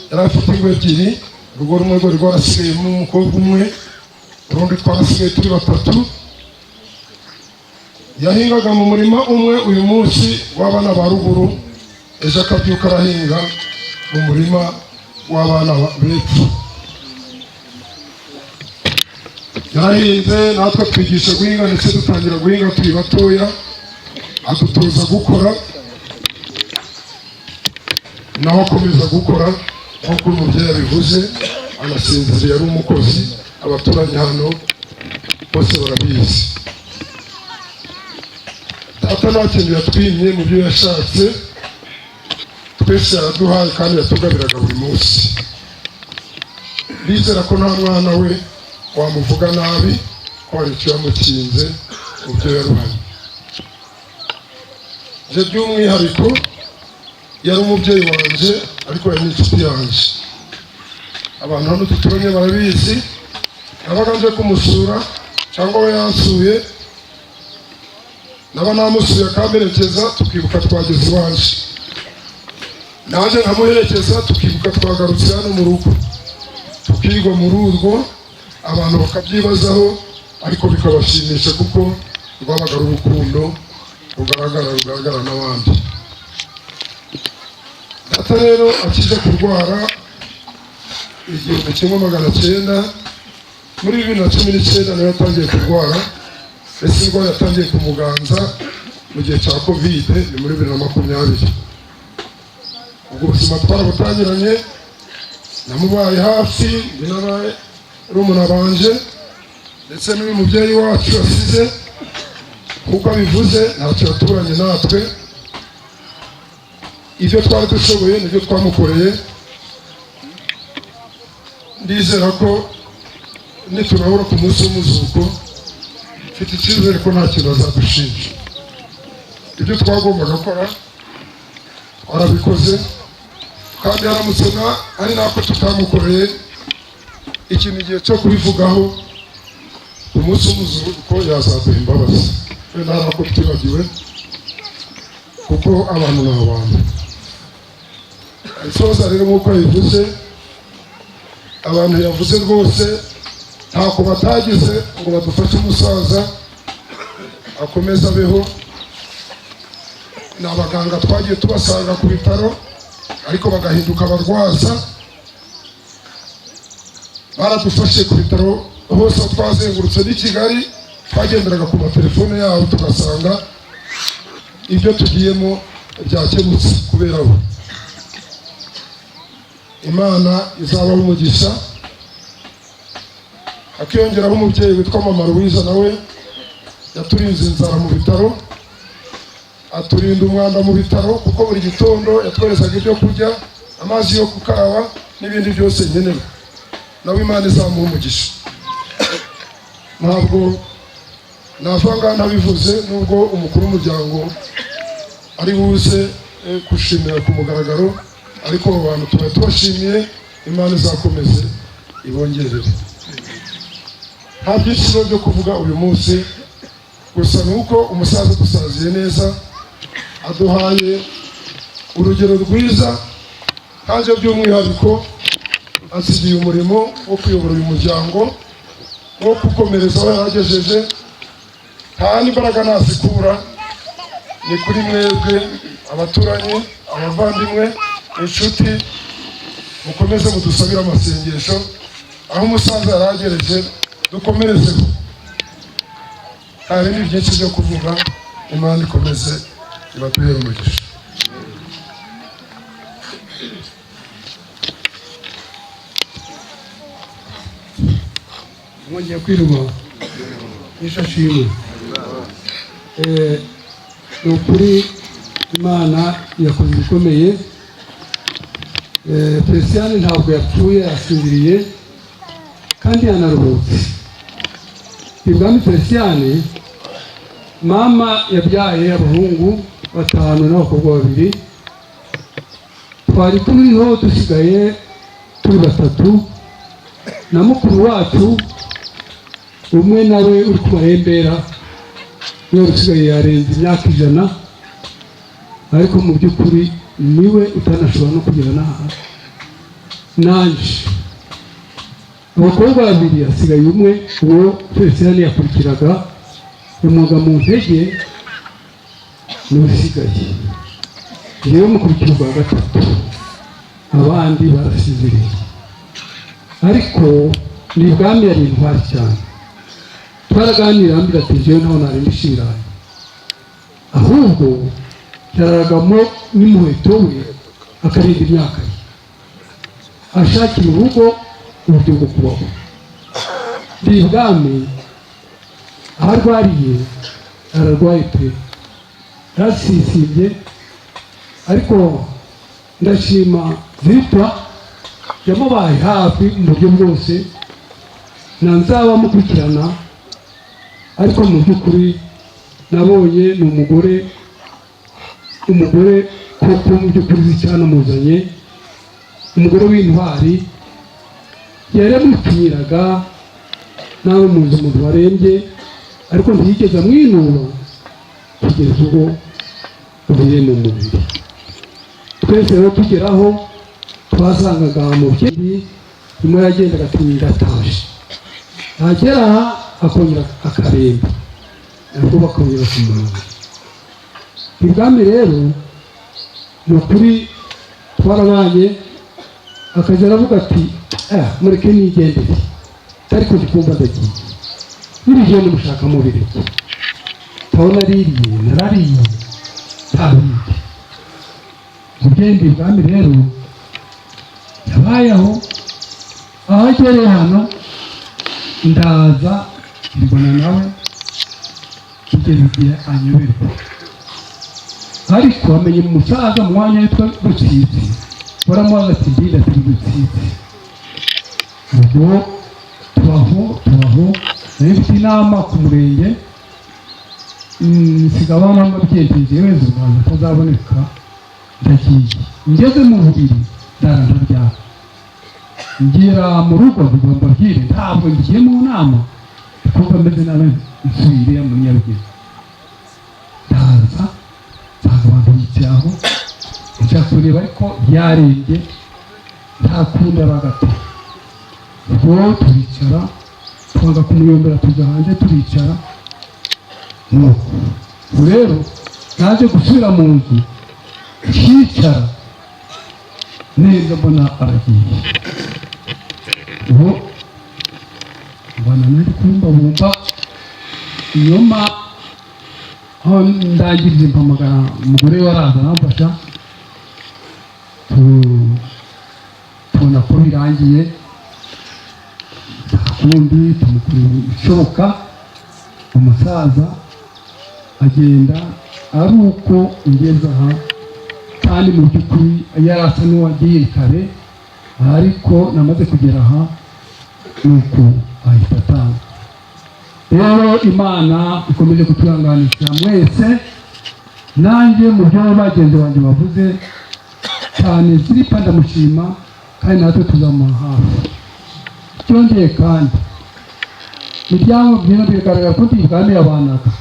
Yari afite ingo ebyiri, urugo rumwe rwari rwarasigayemo umukobwa umwe, urundi twarasigaye turi batatu. Yahingaga mu murima umwe uyu munsi w'abana ba ruguru, ejo akabyuka arahinga mu murima w'abana b'epfo. Yarahinze, natwe twigisha guhinga, ndetse dutangira guhinga turi batoya, adutoza gukora, nawe akomeza gukora nk'uko umubyeyi abivuze, anasinziriye ari umukozi. Abaturanyi hano bose barabizi. Data nta kintu yatwimye mu byo yashatse, twese yaraduhaye kandi yatugabiraga buri munsi. Bizera ko nta mwana we wamuvuga nabi ko hari icyo yamukinze mu byo yaruhanye. Nje by'umwihariko yari umubyeyi wanjye, ariko yari n'inshuti yanjye. Abantu hano duturanye barabizi, nabaga nje kumusura cyangwa we yansuye, naba namusuye akamperekeza, tukibuka twageze iwanje, naje nkamuherekeza, tukibuka twagarutse hano mu rugo, tukigwa muri urwo, abantu bakabyibazaho, ariko bikabashimisha kuko rwabaga ari urukundo rugaragara n'abandi. Data rero akijya kurwara 1900, muri 2019 nawe yatangiye kurwara, ese indwara yatangiye kumuganza mu gihe cya Kovide, ni muri 2020. Ubwo buzima twarabutangiranye, namubaye hafi, ndi n'abarumuna banje, ndetse n'uyu mubyeyi wacu asize, nk'uko abivuze ntacyo yaturanye natwe, ibyo twari dushoboye nibyo twamukoreye. Ndizera ko nitunahura ku munsi w'umuzuko, mfite icyizere ko nta kintu azadushinja. Ibyo twagombaga gukora twarabikoze, kandi haramutse ari nako tutamukoreye, ikintu igihe cyo kubivugaho ku munsi w'umuzuko yazaduha imbabazi. Wenda hari ako twibagiwe, kuko abantu ni abantu. Isoza rero nk'uko yabivuze, abantu yavuze rwose ntako batagize ngo badufashe umusaza akomeze abeho. Ni abaganga twagiye tubasanga ku bitaro, ariko bagahinduka abarwaza. Baradufashe ku bitaro hose aho twazengurutse n'i Kigali, twagenderaga ku matelefone yabo tugasanga ibyo tugiyemo byakemutse kubera bo. Imana izabaho umugisha. Hakiyongeraho umubyeyi witwa Mama Louise, nawe yaturinze inzara mu bitaro, aturinda umwanda mu bitaro, kuko buri gitondo yatwoherezaga ibyo kurya, amazi yo gukaraba n'ibindi byose nkenerwa. Nawe Imana izamuha umugisha. Ntabwo nava ngaha ntabivuze, nubwo umukuru w'umuryango ari buze gushimira ku mugaragaro, ariko abo bantu tuba tubashimiye, Imana izakomeze ibongerere. Nta byinshi byo kuvuga uyu munsi. Gusa ni uko umusaza dusaziye neza, aduhaye urugero rwiza, kandi by'umwihariko asigiye umurimo wo kuyobora uyu muryango, wo gukomereza aho yagejeje. Nta n'imbaraga nazikura, ni kuri mwebwe abaturanyi, abavandimwe, inshuti, mukomeze mudusabire amasengesho. Aho umusaza yaragereje dukomerezeho. Nta bindi byinshi byo kuvuga. Imana ikomeze ibaduhere umugisha. Mwongeye kwirwa n'ishashimwe. Ni ukuri Imana yakoze ibikomeye. Felicien ntabwo yapfuye, yasinziriye kandi yanaruhutse. Ibwami Felicien, mama yabyaye abahungu 5 n'abakobwa 2. Twari turiho dusigaye turi 3 na mukuru wacu umwe nawe uri kubarembera, niwe usigaye yarenze imyaka 100, ariko mu by'ukuri niwe utanashobora no kugera n'aha. Nanje abakobwa 2 hasigaye umwe, uwo Felicien yakurikiraga umwuga mu ntege, niwe usigaye. Njyewe mukurikira ubwa 3, abandi barasinziriye. Ariko ni ibwami yari intwari cyane. Twaraganira ambwira ati njyewe ntaho nari mbishiraye, ahubwo yararagamo n'umuheto we akarinda imyaka ye, ashakira urugo uburyo bwo kubaho. Ndi ibwami aho arwariye, ararwaye pe, yarasisibye, ariko ndashima Zita yamubaye hafi mu buryo bwose, na nzaba mukurikirana. Ariko mu by'ukuri nabonye ni umugore koko mu by'ukuri zicyanamuzanye, umugore w'intwari. Yaramupfiraga nawe muzi umuntu warembye, ariko ntiyigeze amwinuba kugeza ubwo uvuye mu mubiri. Twese rero tugeraho twasangaga mubyeyi rimwe yagendaga ati ndataje, yagera aha akongera akaremba, nabwo bakongera kumurongo. Ibwami rero ni ukuri twarabanye, akajya aravuga ati mureke nigendere, ariko ndikumva ndagiye n'ibigenda mushaka mubireke, ndabona aririye narariye nta bindi. Mubyeyi ibwami rero yabayeho, aho agereye hano ndaza mbona nawe kugeza igihe anyoberwa. Ariko amenye umusaza mu mwanya witwa Rutsitsi, baramubaza ati ndinda ati Rutsitsi. Ubwo tubaho nari mfite inama ku murenge, nsiga abana b'ababyeyi njyewe nzi atazaboneka, ndagiye. Ngeze mu buriri ndara ndaryama, ngera mu rugo mvuga mbabwire ntabwo ngiye mu nama, kuko meze nabi nsubiriye mu Nyarugenge. Ndaza nsanga abantu bicaye aho, nja kureba ariko yarembye nta kundi aragata. Ubwo turicara twanga kumuyombera, tuja hanze turicara. Nuko rero naje gusubira mu nzu nkicara neza mbona aragiye. Ubu mbona nari kubumbabumba inyuma, aho ndangirije mpamagara umugore we araza aramfasha, tubona ko birangiye, nta kundi tumukorera ibishoboka. Umusaza agenda ari uko ngeze aha, kandi mu by'ukuri yari asa n'uwagiye kare, ariko namaze kugera aha nuko ahita atanga. Rero Imana ikomeje kuturanganisha mwese, nanjye mu byo bagenzi banjye bavuze cyane Ziripa ndamushima, kandi natwe tuzamuha hafi. Byongeye kandi ibyabo byiza bigaragara ko ndi ibwami yabanaga,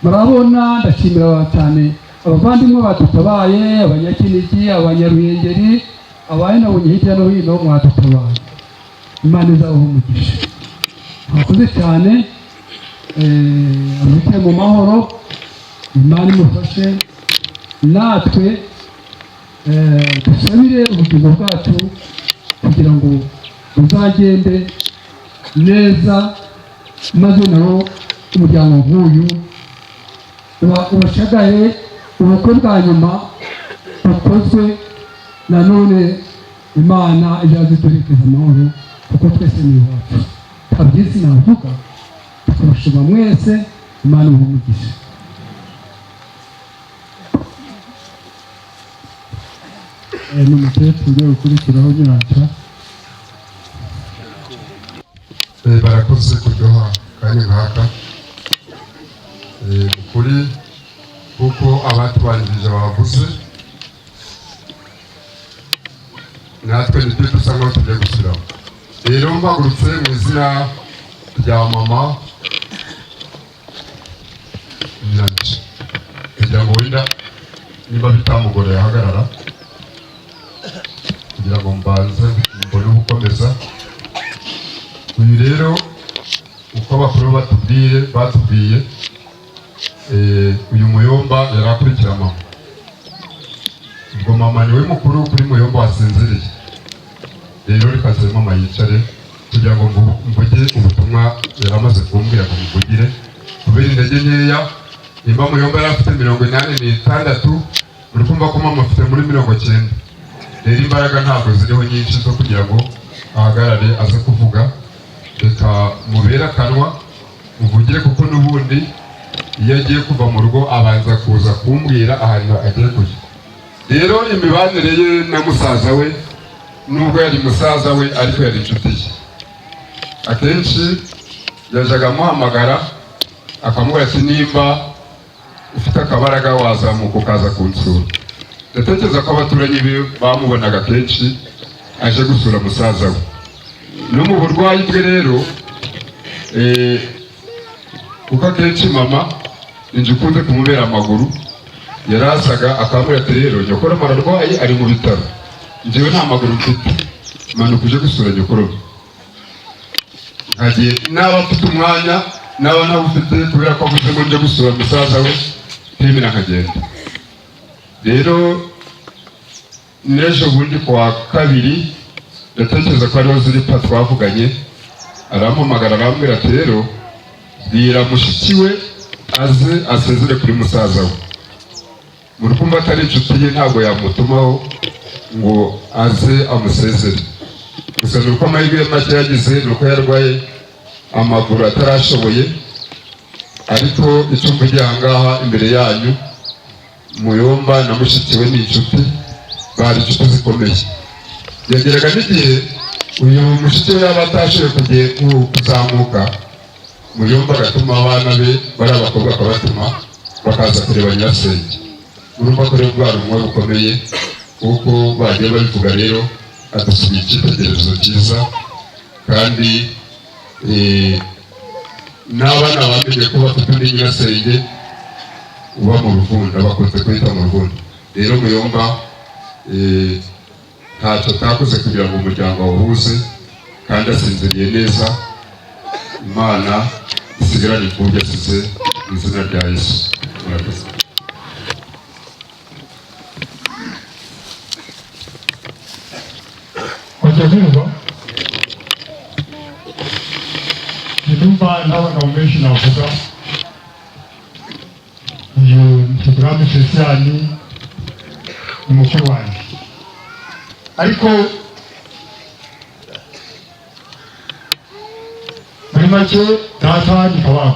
Murabona, ndashimira cyane abavandimwe badutabaye, Abanyakinigi, Abanyaruhengeri, abaye hirya no hino mwadutabaye. Imana izabaha umugisha. Mwakoze cyane. Aruhuke mu mahoro, Imana imufashe. Natwe dusabire ubugingo bwacu kugira ngo buzagende neza, maze nawo umuryango nk'uyu ubashagaye ubukwe bwa nyuma bukozwe. Nanone Imana izaziduherekeza amahoro, kuko twese ni iwacu. Nta byinshi navuga, tukabashima mwese. Imana ibahe umugisha. Ni umukecuru ugiye gukurikiraho, Nyiranca. Barakoze kuryoha akanya nk'aka. Ukuri kuko abatubanjirije bavuze, natwe nibyo dusa nkaho tugiye gusubiramo. Rero mpagurutse mu izina rya mama Nyanca, kugira ngo wenda niba bitamugoreye ahagarara kugira ngo mbanze mbone ubukomeza. Uyu rero, uko abakuru batubwiye, uyu Muyomba yari akurikira mama. Ubwo mama niwe mukuru kuri Muyomba wasinziriye. Rero reka nsabe mama yicare kugira ngo mvuge ubutumwa yari amaze kumbwira ngo mvugire, kubera intege nkeya. Nimba Muyomba yari afite 86, uri kumva ko mama afite muri 90. Rero imbaraga ntabwo ziriho nyinshi zo kugira ngo ahagarare aze kuvuga. Reka mubere akanwa muvugire, kuko n'ubundi iyo agiye kuva mu rugo abanza kuza kumbwira ahantu agiye kujya. Rero imibanire ye na musaza we, nubwo yari musaza we ariko yari inshuti ye, akenshi yajyaga amuhamagara akamubwira ati: "Nimba ufite akabaraga wazamuka ukaza kunsura." Ndatekereza ko abaturanyi be bamubonaga kenshi aje gusura musaza we. No mu burwayi bwe rero, kuko akenshi mama inzu ikunze kumubera amaguru, yarazaga akambwira ati: "Rero nyokorome ararwaye, ari mu bitaro, njyewe nta maguru mfite, manuka uje gusura nyokorome." Nkagiye naba mfite umwanya, naba ntawufite, kubera ko avuze ngo nje gusura musaza we, ntemera nkagenda. Rero n'ejo bundi ku wa kabiri, ndatekereza ko ariho ziripa twavuganye, arampamagara arambwira ati: "Rero bwira mushiki we aze asezere kuri musaza we." Muri kumva atari inshuti ye ntabwo yamutumaho ngo aze amusezere. Gusa ni uko amahirwe make yagize ni uko yarwaye amaguru atarashoboye. Ariko icyo mvugiye aha ngaha imbere yanyu, Muyomba na mushiki we ni inshuti, bari inshuti zikomeye. Yageraga n'igihe uyu mushiki we yaba atashoboye kuzamuka, Muyomba agatuma abana be bari abakobwa, akabatuma bakaza kureba nyirasenge. Urumva ko rero bwari ubumwe bukomeye kuko bagiye babivuga. Rero adusigiye icyitegererezo cyiza, kandi n'abana bamenye ko bafite undi nyirasenge uba mu Ruvunda, bakunze kwita mu Ruvunda. Rero Muyomba ntacyo atakoze kugira ngo umuryango awuhuze, kandi asinziriye neza. Imana isigarane imfubyi asize mu izina rya Yesu. Murakoze. Wajya kumva ndumva n'abagabo benshi navuga. Uyu Nsibwami Christian ni mukuru wanjye, ariko muri make data ni Kababo.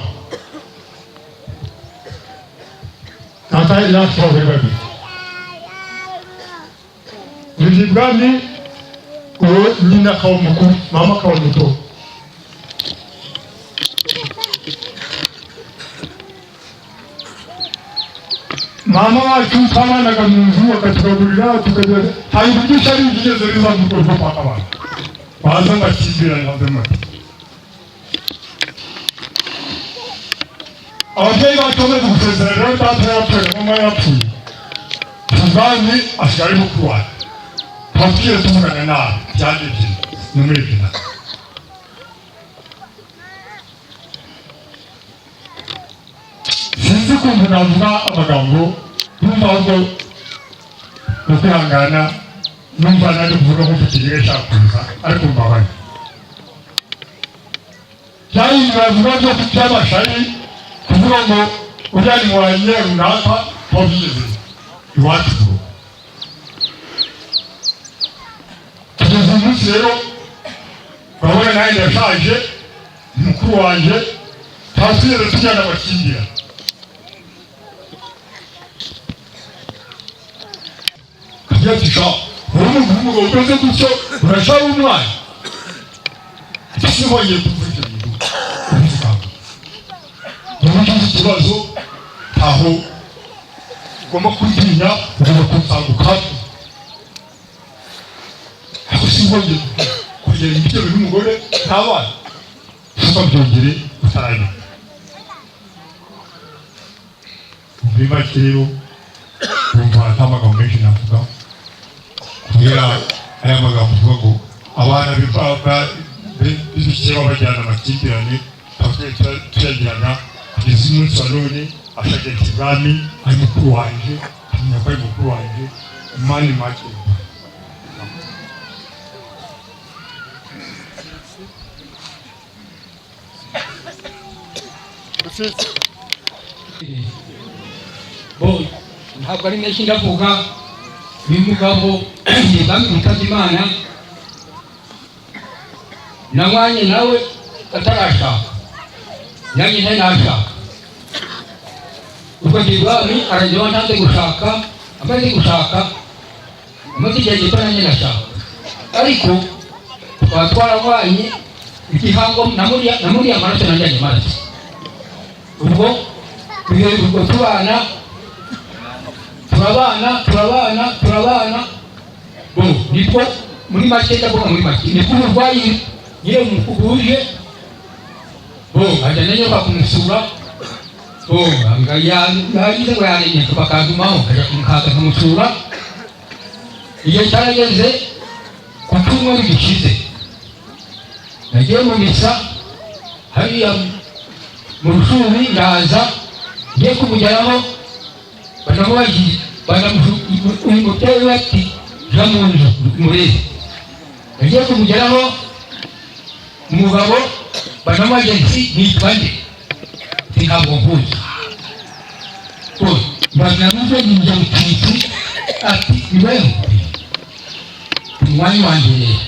Data yari afite abagore babiri. Uyu Nsibwami uwo nyina akaba mukuru, mama akaba muto. Mama wacu twabanaga mu nzu, akatugaburira, tukagera. Nta bintu byinshi ari byigeze biza mu rugo kwa Kabanda, baza amakimbirane hanze make. Ababyeyi bacu bamaze gusezera rero, data yarapfuye na mama yarapfuye, Suzanne asigaye ari mukuru wanjye. Twabwiye tuvugana nabi byari ebyiri ni muri ebyiri. Sinzi ukuntu navuga amagambo, numva ahubwo ni ukwihangana, numva nari kuvuga nk'ufite igihe nshaka kuza, ariko mbabaye. Byari ibintu bavuga byo by'amashari, kuvuga ngo uriya ni wanjye runaka, twabyigeze iwacu mu rugo. Kugeza uyu munsi rero urabona nanjye ndashaje, mukuru wanjye twasubire tujyana amakimbirane. Kagira ati: "Sha, uri umuntu w'umugabo umeze gutyo, urashaka umwana?" Ati: "Sinongeye kuvuga ibyo bintu ubivuga ngo ugize ikibazo, ntaho ugomba kutinya, ugomba kunsanga ariko sinongeye kongera ibyo bintu n'umugore n'abana, ntukabyongere utarajya." Muri make rero numva nta magambo menshi navuga, kubera aya magambo uvuga ngo abana b'ibikeba bajyana amakimbirane, tuyagirana kugeza umunsi wa none. Ashagenda ibwami ari mukuru wanjye, amenya ko ari mukuru wanjye. Imana imwakire. Bo ntabwo ari menshi ndavuga. Uyu mugabo ni witabye Imana, nanywanye nawe atarashaka, nanjye ntari nashaka. Ubwo ibwami arajya ntanze gushaka, amaze gushaka, amaze igihe gito nanjye ndashaka, ariko tukaba twaranyanye igihango namuriya amaraso, nanjye amaraso. Ubwo ubwo tubana, turabana, turabana, turabana. Bo nibwo muri make, ndavuga muri make, nibwo uburwayi nyine buje. Bo nkajya njya kumusura. Bo yagize ngo yaremye, bakantumaho nkaza nkamusura. Igihe cyarageze ku cyumweru gishize, nagiye mu misa hariya mu Rushuri, ndaza ngiye kumugeraho, banamubagiye, uyu mubyeyi we ati: "Ja mu nzu murebe." Nagiye kumugeraho, umugabo banamubagiye nti: "Nitwa nde?" Nti: "Ntabwo nkuzi." Banamuze ninjya mututsi, ati: "Ni wewe umwanya wanjye rero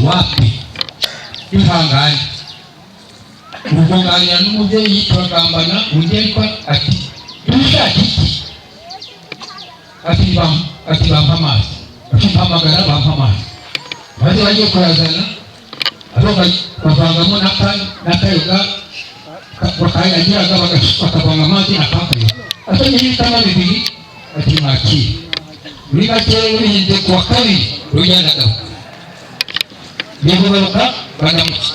wapi, ihangane." Ubwo nganira n'umubyeyi, turagambana, undi ariko ati: "Dushaka iki?" Ati: "Bampa amazi." Ati: "Mpamagara bampa amazi." Maze bagiye kuyazana, bavangamo n'akayoga bakayagiraga, bakavanga amazi n'akakayoga, atanye n'ibitama bibiri, ati: "Mwakire." Muri make bihinze ku wa kabiri rujyanaga ngiye kugaruka, banamutse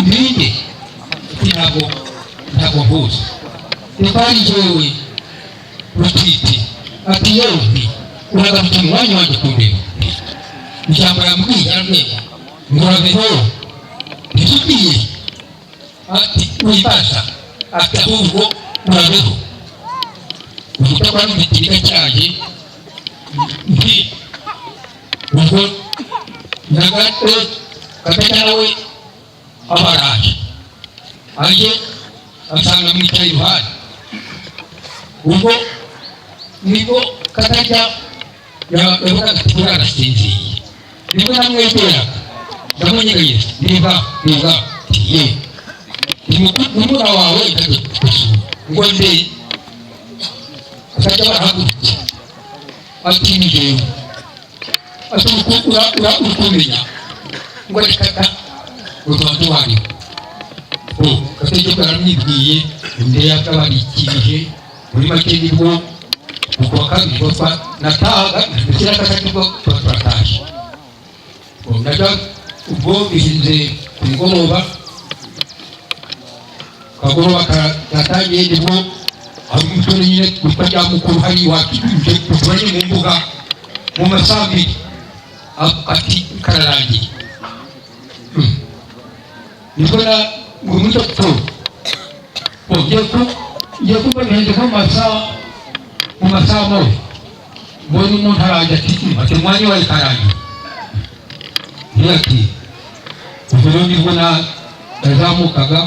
ntinde, ati: Ntabwo mpuzi, twari jyewe rutwite." Ati: "Yewe, uragarutse mu mwanya wanjye kundeba." Ijambo yambwiye, yarambwiye ngo: "Urabeho, ntitubwiye." Ati: "Wibasha." Ati: "Ahubwo urabeho." Uvuga ko ari ikiniga cyanjye nti ubwo nagate gatata nawe abaraje, aje asanga mwicaye iruhande. Ubwo nibwo katajya yavugaga ati: "Buriya arasinziye." Nibwo namwegeraga, ndamunyeganyeza, niba niba ye murumuna wawe ndajya gusura ngo nde. Akajya barahagurutse, ati: "Ni jewe." Ati: "Uri kumenya?" Ngo: "Reka da." Ngo tuba tuhariwe gategeko yaramwibwiye, undi yakabarikirije. Muri make nibwo ku wa kabiri bwo natahaga, ndetse n'akatari bwo tuba turatashye. Najya ubwo bihinze ku mugoroba. Akagoroba katangiye, nibwo hari umusore nyine witwa rya mukuru hari iwacu duturanye mu mbuga, mu masaha 2 ati kararangiye. Nibwo na ngo mucyo ngiye kumva ngenze nko mu masaha moya, mbonye umuntu araje ati umwanya wawe karangiye. Ati ubwo rero nibwo nazamukaga,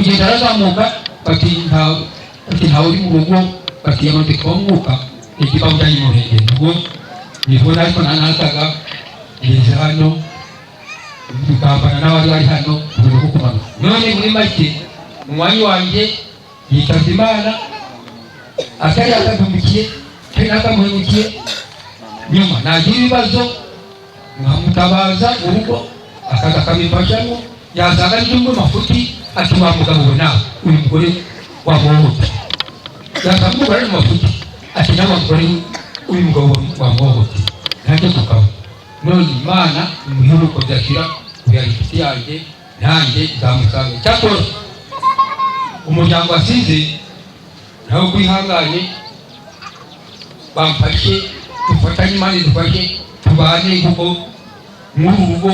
ugenda arazamuka, bati ntawe uri mu rugo, bati yamaze kuba mwuka igipangu cyanjye mu Ruhengeri. Ubwo nibwo ariko nanazaga ngeze hano tugambana n'abari bari hano uburyo bwo kumanuka. None muri make umwanya wanjye yitabye Imana atari yakadumikiye atari yakamuhemukiye. Nyuma nagira ibibazo nkamutabaza mu rugo akaza akabimfashamo, yasanga ari bimwe mafuti ati wa mugabo we nawe uyu mugore wamuhohotera, yasanga umugore ari mu mafuti ati nawe wa mugore uyu mugabo wamuhohotera, nanjye tukaba. None Imana imiheruko byashira kuyari inshuti yanjye nanjye nzamusanga. Cyakora umuryango wasize nawe kwihangane, bamfashe dufatanye, Imana idufashe tubane, kuko muri uru rugo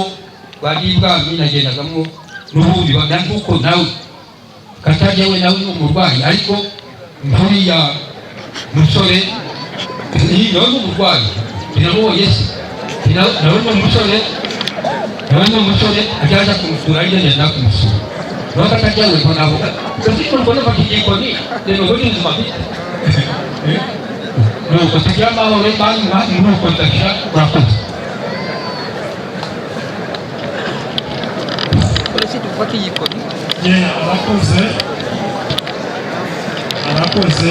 rwa Ndibwami nagendagamo n'ubundi kuko nawe Katajya we nawe ni umurwayi, ariko nkuriya musore nawe ni umurwayi, binamubonye se nawe ni umusore, nawe ni umusore ajya kumusura, agenda kumusura nawe Katajya we ngo navuga kuko nafata igikoni rero ngo ni ubuzima mfite nuko tugira amahoro kandi nuko ndashira. Murakoze. Arakoze, arakoze.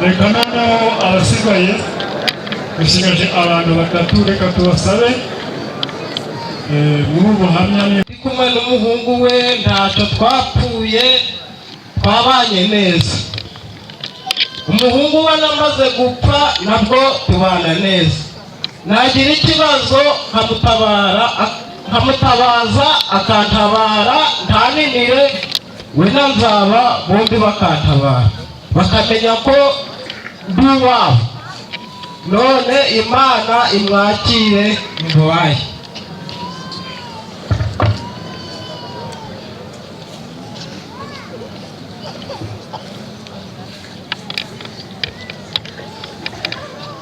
Reka noneho abasigaye, dusigaje abantu batatu, reka tubasabe muri ubuhamya. Ndi kumwe n'umuhungu we, ntacyo twapfuye, twabanye neza. Umuhungu we namaze gupfa nabwo tubana neza, nagira ikibazo nkamutabara, nkamutabaza akantabara, ntaninire we na Nzaba bombi bakantabara, bakamenya ko ndi uwabo. None Imana imwakire mubaye.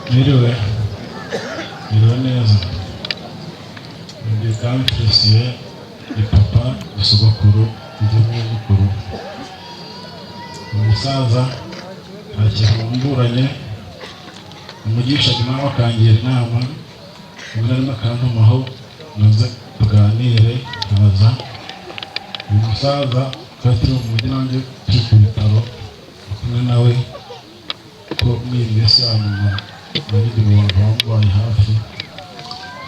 Mwiriwe, mwiriwe neza. Ndi Kamfisiye, ni papa, ni sogokuru, ndi mwuzukuru. Umusaza nta kintu wamburanye, umugishaga inama akangira inama, rimwe na rimwe akantumaho naze tuganire, nkaza. Uyu musaza twari turi mu mujyi nanjye turi ku bitaro, ndi kumwe nawe ko muri iyi minsi ya nyuma nari mu bantu bamubaye hafi.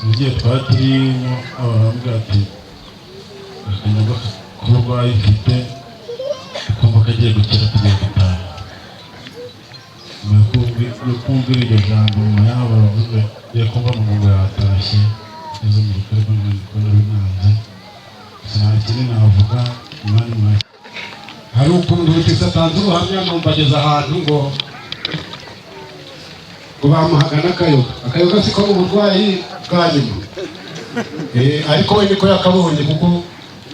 Mu gihe twari turimo arambwira ati akanyaga k'uburwayi mfite akumva kagiye gukira tugiye gutaha. Nyuma yo kumvira iryo jambo nyuma yaho baravuze ngiye kumva amagambo yatashye ngeze mu rugo, ariko ntabwo nabinanze. Gusa nta kindi navuga, Imana imwakire. Hari ukuntu Rutisi atanze ubuhamya numva ageze ahantu ngo bamuhaga n'akayoga. Akayoga siko mu burwayi bwa nyuma, ariko we niko yakabonye, kuko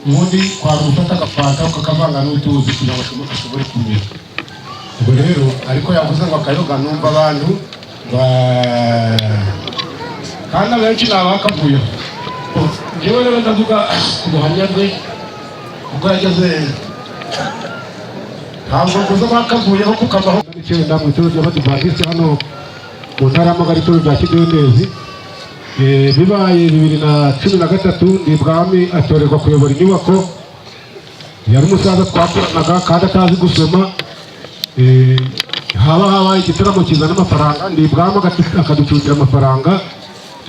ubundi kwari gufata agafanta ukakavanga n'utuzi kugira ngo ashobore kumira. Ubwo rero ariko yavuze ngo akayoga, numva abantu kandi abenshi ni abakavuyeho. Njyewe rero ndavuga ku buhamya bwe ubwo yageze, ntabwo mvuze abakavuyeho kukavaho. Icyenda mu itorero ry'Abadivantisiti hano mu ntara y'Amagara, itorero rya Kidendezi. Bibaye 2013 Ndibwami atorerwa kuyobora inyubako. Yari umusaza twakoranaga kandi atazi gusoma. Haba habaye igitaramo kizana amafaranga, Ndibwami akaducungira amafaranga,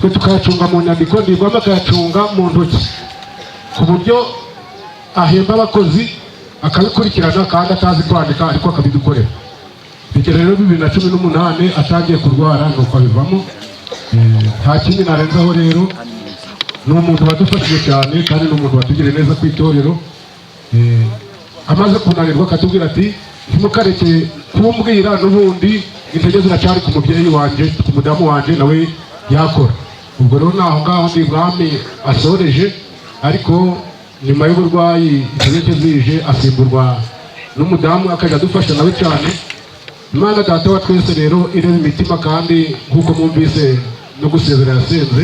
twe tukayacunga mu nyandiko, Ndibwami akayacunga mu ntoki, ku buryo ahemba abakozi akabikurikirana kandi atazi kwandika, ariko akabidukorera. Bigera rero 2018 atangiye kurwara, nuko abivamo. Nta kindi narenzaho rero, ni umuntu wadufashije cyane kandi ni umuntu watugiriye neza ku itorero. Amaze kunanirwa akatubwira ati ntimukareke kumbwira, n'ubundi intege ziracyari ku mubyeyi wanjye, ku mudamu wanjye, nawe yakora. Ubwo rero naho ngaho ndi bwami asoreje, ariko nyuma y'uburwayi intege zije asimburwa n'umudamu akajya adufasha nawe cyane. Imana Data wa twese rero ireba imitima, kandi nk'uko mwumvise no gusezera yasenze.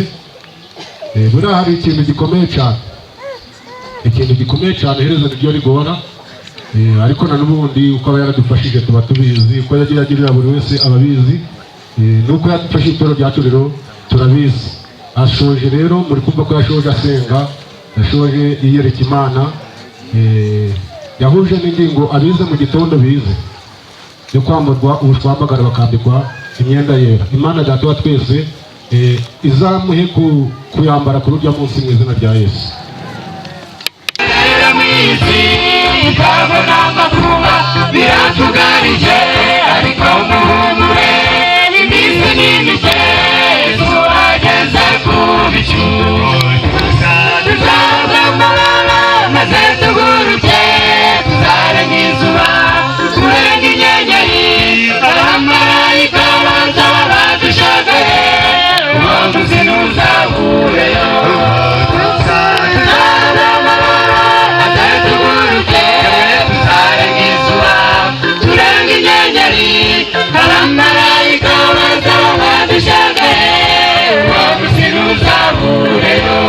Buriya hari ikintu gikomeye cyane, ikintu gikomeye cyane, iherezo niryo rigora. Ariko na n'ubundi uko aba yaradufashije tuba tubizi, uko yagiye agirira buri wese ababizi, nuko yadufashije itorero ryacu rero turabizi. Ashoje rero muri kumva ko yashoje asenga, yashoje yiyereka Imana, yahuje n'ingingo abize mu gitondo bize yo kwamburwa ubushwambagara bakambikwa imyenda yera. Imana Data wa twese izamuhe kuyambara kuri urya munsi mu izina rya Yesu. Biratugarije ariko muhumure, iminsi ni mike, izuba rigeze ku bicu. Tuzaza amababa maze tuguruke, tuzarenga izuba turenga inyenyeri, abamarayika bazaba badushagaye, uwo munsi ntuzahureyo. Tuzaza amababa maze tuguruke, tuzarenga izuba turenga inyenyeri, abamarayika bazaba badushagaye, uwo munsi ntuzahureyo.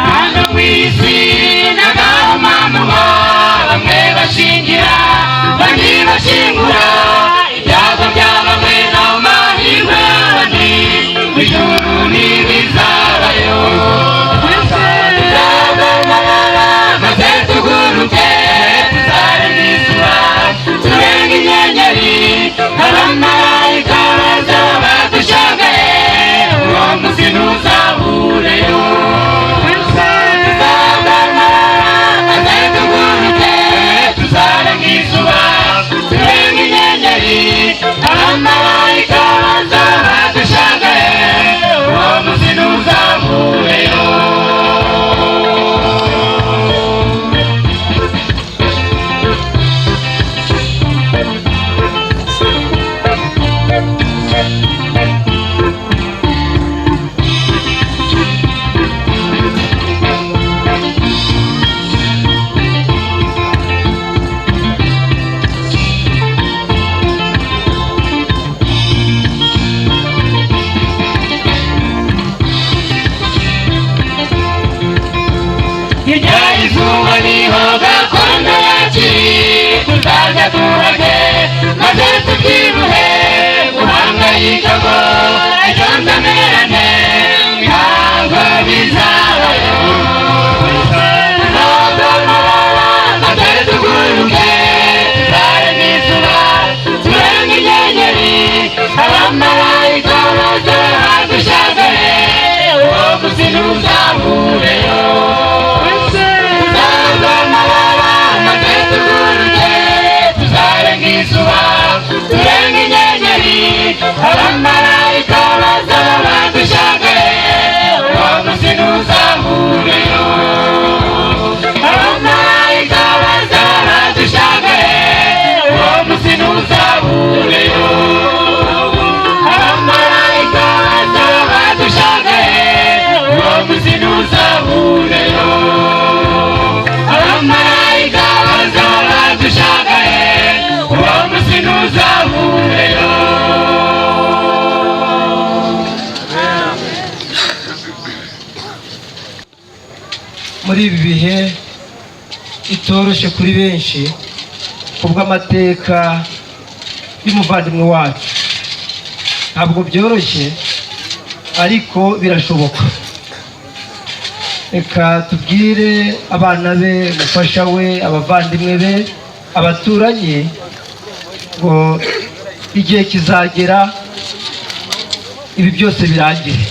Hano mu isi n'agahomamunwa, bamwe bashingira abandi bashingura, ibyago bya bamwe n'amahirwe y'abandi, mu ijuru ntibizabayo. Tuzaza amababa maze tuguruke, tuzarenga izuba turenga inyenyeri, abamarayika bazaba badushagaye, uwo munsi ntuzahureyo. Tuzaza amababa maze tuguruke, tuzarenga izuba turenga inyenyeri, abamarayika bazaba badushagaye, uwo munsi ntuzahureyo. Hirya y'izuba niho gakondo yacu, tuzaza tuhage maze tubyibuhe, guhangayika ngo ejo nzamerane ntabwo bizabayo. Tuzaza amababa maze tuguruke, tuzarenga izuba turenga inyenyeri, abamarayika bazaba badushagaye, uwo munsi ntuzahureyo. Tuzaza amababa maze tuguruke, tuzarenga izuba turenga inyenyeri, abamarayika bazaba badushagaye, uwo munsi ntuzahureyo. Abamarayika bazaba badushagaye, uwo munsi ntuzahureyo. Abamarayika bazaba badushagaye, uwo munsi ntuzahureyo. Abamarayika bazaba badushagaye, uwo munsi ntuzahureyo. Muri ibi bihe bitoroshye kuri benshi kubw'amateka y'umuvandimwe wacu, ntabwo byoroshye ariko birashoboka. Reka tubwire abana be, umufasha we, abavandimwe be, abaturanyi ngo igihe kizagera ibi byose birangire.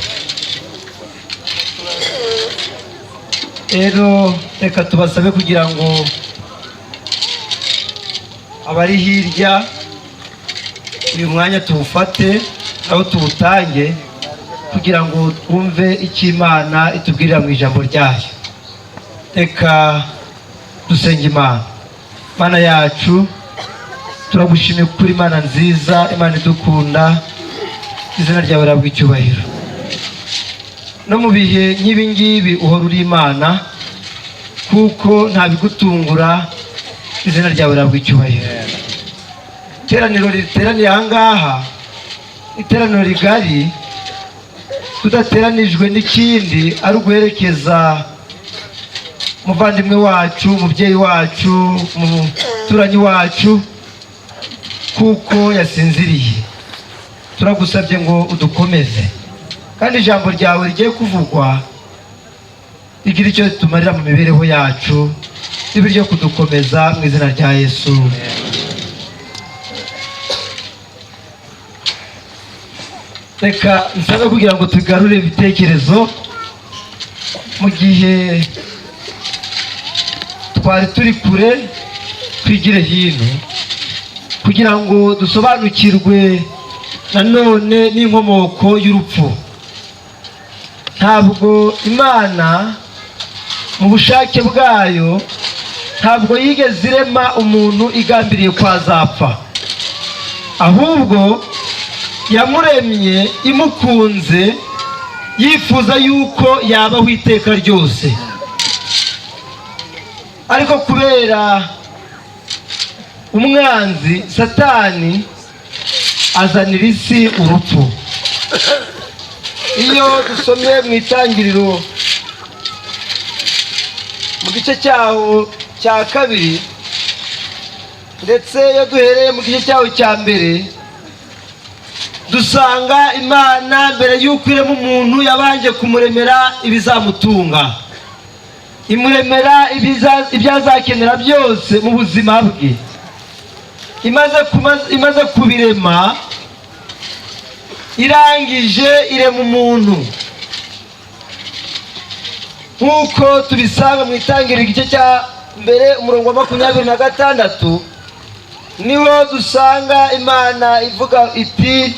Rero reka tubasabe kugira ngo abari hirya Uyu mwanya tuwufate aho tuwutange kugira ngo twumve icyo Imana itubwirira mu ijambo ryayo. Reka dusenge Imana. Mana yacu, turagushimiye kuko uri Imana nziza, Imana idukunda, izina ryawe rihabwe icyubahiro. No mu bihe nk'ibi ngibi uhora uri Imana, kuko nta bigutungura, izina ryawe rihabwe icyubahiro. Iteraniro riteraniye aha ngaha, iteraniro rigari, tudateranijwe n'ikindi ari uguherekeza umuvandimwe wacu, umubyeyi wacu, umuturanyi wacu, kuko yasinziriye. Turagusabye ngo udukomeze, kandi ijambo ryawe rigiye kuvugwa rigira icyo ritumarira mu mibereho yacu, ribe iryo kudukomeza mu izina rya Yesu. Reka nsabe kugira ngo tugarure ibitekerezo mu gihe twari turi kure, twigire hino kugira ngo dusobanukirwe nanone n'inkomoko y'urupfu. Ntabwo Imana mu bushake bwayo ntabwo yigeze irema umuntu igambiriye ko azapfa, ahubwo yamuremye imukunze, yifuza yuko yabaho iteka ryose. Ariko kubera umwanzi Satani azanira isi urupfu. Iyo dusomye mu itangiriro mu gice cyaho cya kabiri, ndetse iyo duhereye mu gice cyaho cya mbere, dusanga Imana mbere y'uko irema umuntu yabanje kumuremera ibizamutunga, imuremera ibyo azakenera byose mu buzima bwe. Imaze kubirema, irangije irema umuntu, nk'uko tubisanga mu itangiriro igice cya mbere umurongo wa 26, niho dusanga Imana ivuga iti,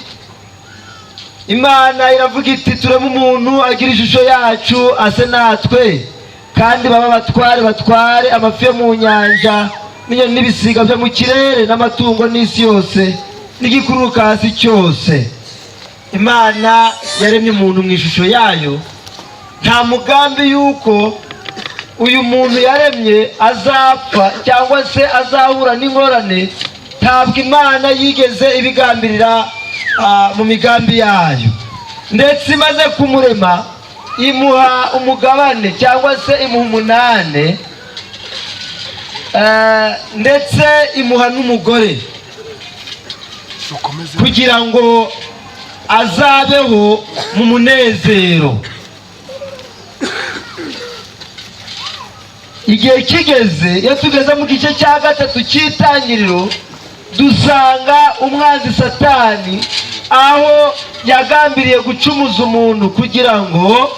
Imana iravuga iti tureme umuntu agira ishusho yacu ase natwe, kandi baba abatware batware amafi yo mu nyanja n'inyoni n'ibisiga byo mu kirere n'amatungo n'isi yose n'igikururuka hasi cyose. Imana yaremye umuntu mu ishusho yayo, nta mugambi yuko uyu muntu yaremye azapfa cyangwa se azahura n'ingorane. Ntabwo Imana yigeze ibigambirira mu migambi yayo. Ndetse imaze kumurema imuha umugabane cyangwa se imuha umunane, ndetse imuha n'umugore kugira ngo azabeho mu munezero. Igihe kigeze, iyo tugeze mu gice cya 3 cy'itangiriro, dusanga umwanzi Satani aho yagambiriye gucumuza umuntu kugira ngo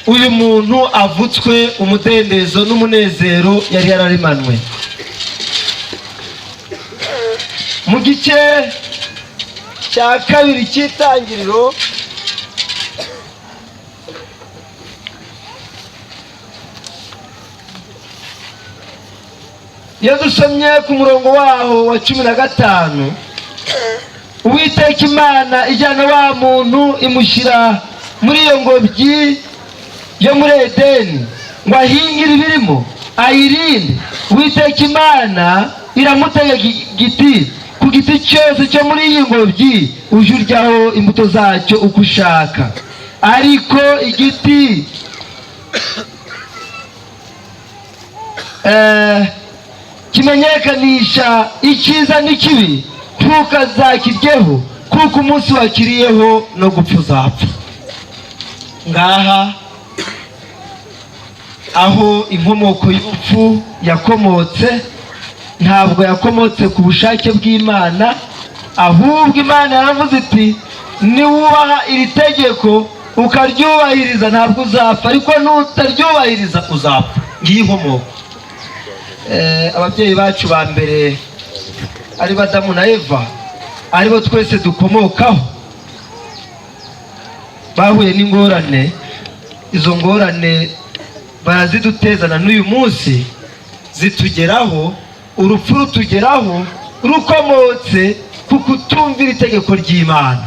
uyu muntu avutswe umudendezo n'umunezero yari yararemanwe. Mu gice cya 2 cy'itangiriro, iyo dusomye ku murongo waho wa 15, Uwiteka Imana ijyana wa muntu imushyira muri iyo ngobyi yo muri Edeni ngo ahingire ibirimo ayirinde. Uwiteka Imana iramutegeka igiti, ku giti cyose cyo muri iyi ngobyi ujye uryaho imbuto zacyo uko ushaka, ariko igiti kimenyekanisha icyiza n'ikibi ntukazakiryeho, kuko umunsi wakiriyeho no gupfa uzapfa. Ngaha aho inkomoko y'urupfu yakomotse, ntabwo yakomotse ku bushake bw'Imana, ahubwo Imana yaravuze iti niwubaha iri tegeko ukaryubahiriza ntabwo uzapfa, ariko nutaryubahiriza uzapfa. Ngiyi inkomoko. Ababyeyi bacu ba mbere ari Adamu na Eva Aribo twese dukomokaho, bahuye n'ingorane. Izo ngorane barazidutezana n'uyu munsi zitugeraho. Urupfu rutugeraho rukomotse ku kutumvira itegeko ry'Imana.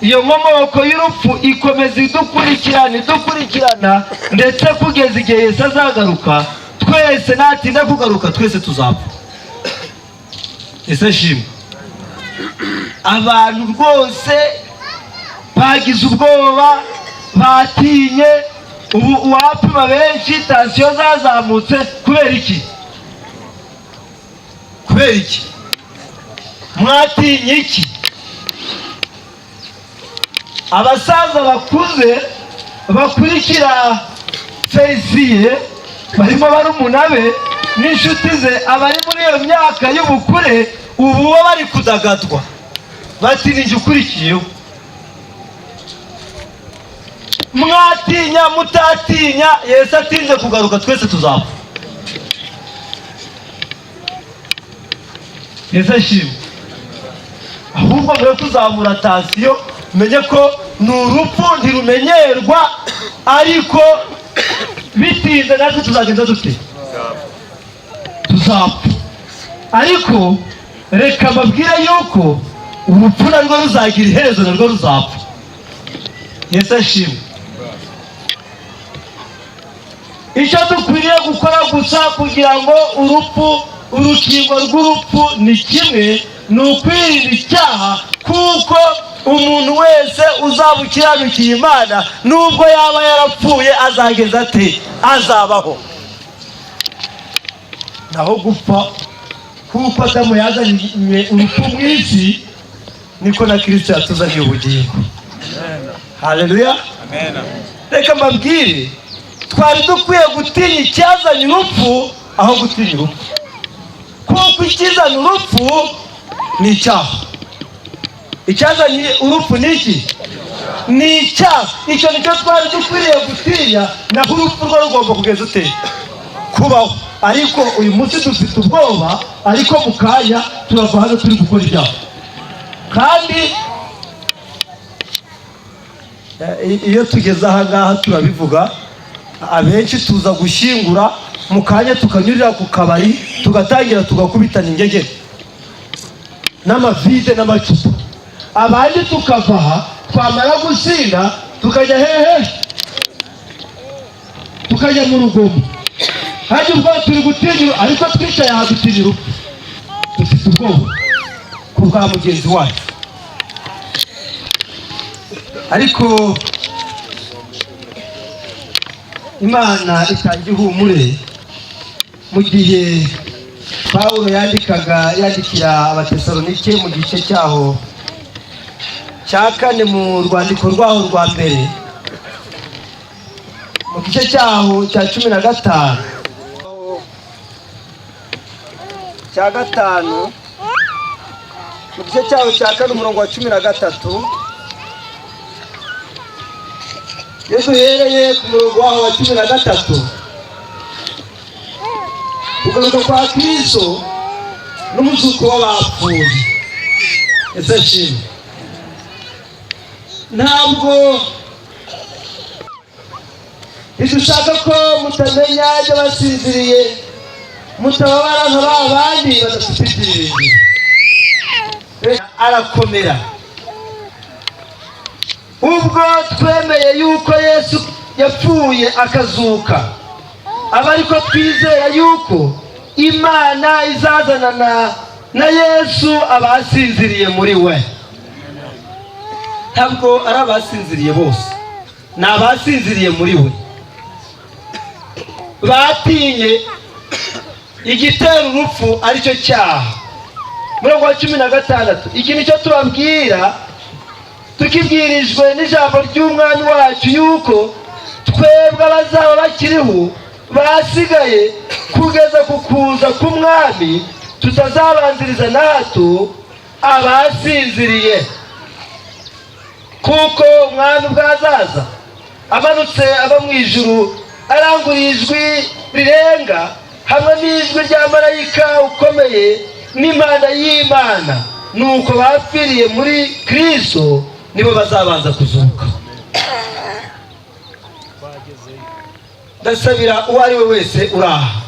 Iyo nkomoko y'urupfu ikomeza idukurikirana, idukurikirana, ndetse kugeza igihe Yesu azagaruka. Twese natinda kugaruka, twese tuzapfa. Ese ashimwe? Abantu rwose bagize ubwoba, batinye. Ubu uwapima benshi, tansiyo zazamutse. Kubera iki? Kubera iki? Mwatinye iki? Abasaza bakuze bakurikira Felisiye barimo barumuna be n'inshuti ze, abari muri iyo myaka y'ubukure, ubu bo bari kudagadwa, bati: "Ninjye ukurikiyeho." Mwatinya mutatinya, Yesu atinze kugaruka, twese tuzapfa. Yesu ashimwe. Ahubwo mbere tuzamura tansiyo, menye ko ni urupfu ntirumenyerwa, ariko bitinze natwe tuzagenda dute? Tuzapfa. Ariko reka mbabwire yuko urupfu narwo ruzagira iherezo, narwo ruzapfa. Yesu ashimwe. Icyo dukwiriye gukora gusa kugira ngo urupfu, urukingo rw'urupfu ni kimwe, ni ukwirinda icyaha, kuko umuntu wese uzaba ukiranukiye Imana, nubwo yaba yarapfuye, azageza ate? Azabaho. Naho gupfa, kuko Adamu yazanye urupfu mu isi, niko na Kirisito yatuzaniye ubugingo. Haleluya! Reka mbabwire, twari dukwiye gutinya icyazanye urupfu aho gutinya urupfu, kuko ikizanye urupfu ni icyaha. Icyazanye urupfu ni iki? Ni icyaha. Icyo nicyo twari dukwiriye gutinya, naho urupfu rwo rugomba kugeza ute? Kubaho. Ariko uyu munsi dufite ubwoba, ariko mu kanya turava hano turi gukora ibyaha. Kandi iyo tugeze aha ngaha turabivuga, abenshi tuza gushyingura, mu kanya tukanyurira ku kabari, tugatangira tugakubitana ingegere n'amavide n'amacupa. Abandi tukava aha, twamara gusinda tukajya hehe? Tukajya mu rugomo. Hajya ubwo turi gutinya, ariko twicaye aha dutinya urupfu, dufite ubwoba ku bwa mugenzi wacu. Ariko Imana itanga ihumure. Mu gihe Pawulo yandikaga, yandikira Abatesalonike mu gice cyaho cya 4, mu rwandiko rwaho rwa mbere, mu gice cyaho cya 15, cya 5, mu gice cyaho cya 4, umurongo wa 13, iyo duhereye ku murongo waho wa 13, kugaruka kwa Kristo n'umuzuko w'abapfuye. Ese ashimwe? Ntabwo ntidushaka ko mutamenya ibyo basinziriye, mutababara nka ba bandi badafite ibyiringiro. Arakomera. Ubwo twemeye yuko Yesu yapfuye akazuka, aba ariko twizera yuko Imana izazana na Yesu abasinziriye muri we. Ntabwo ari abasinziriye bose, ni abasinziriye muri we. Batinye igitera urupfu, aricyo cyaha. Murongo wa 16: iki nicyo tubabwira tukibwirijwe n'ijambo ry'Umwami wacu, yuko twebwe abazaba bakiriho basigaye kugeza ku kuza k'Umwami tutazabanziriza na hato abasinziriye. Kuko Umwami ubwo azaza amanutse ava mu ijuru, arangurura ijwi rirenga hamwe n'ijwi rya marayika ukomeye n'impanda y'Imana. Nuko bapfiriye muri Kristo nibo bazabanza kuzuka. Ndasabira uwo ari we wese uraha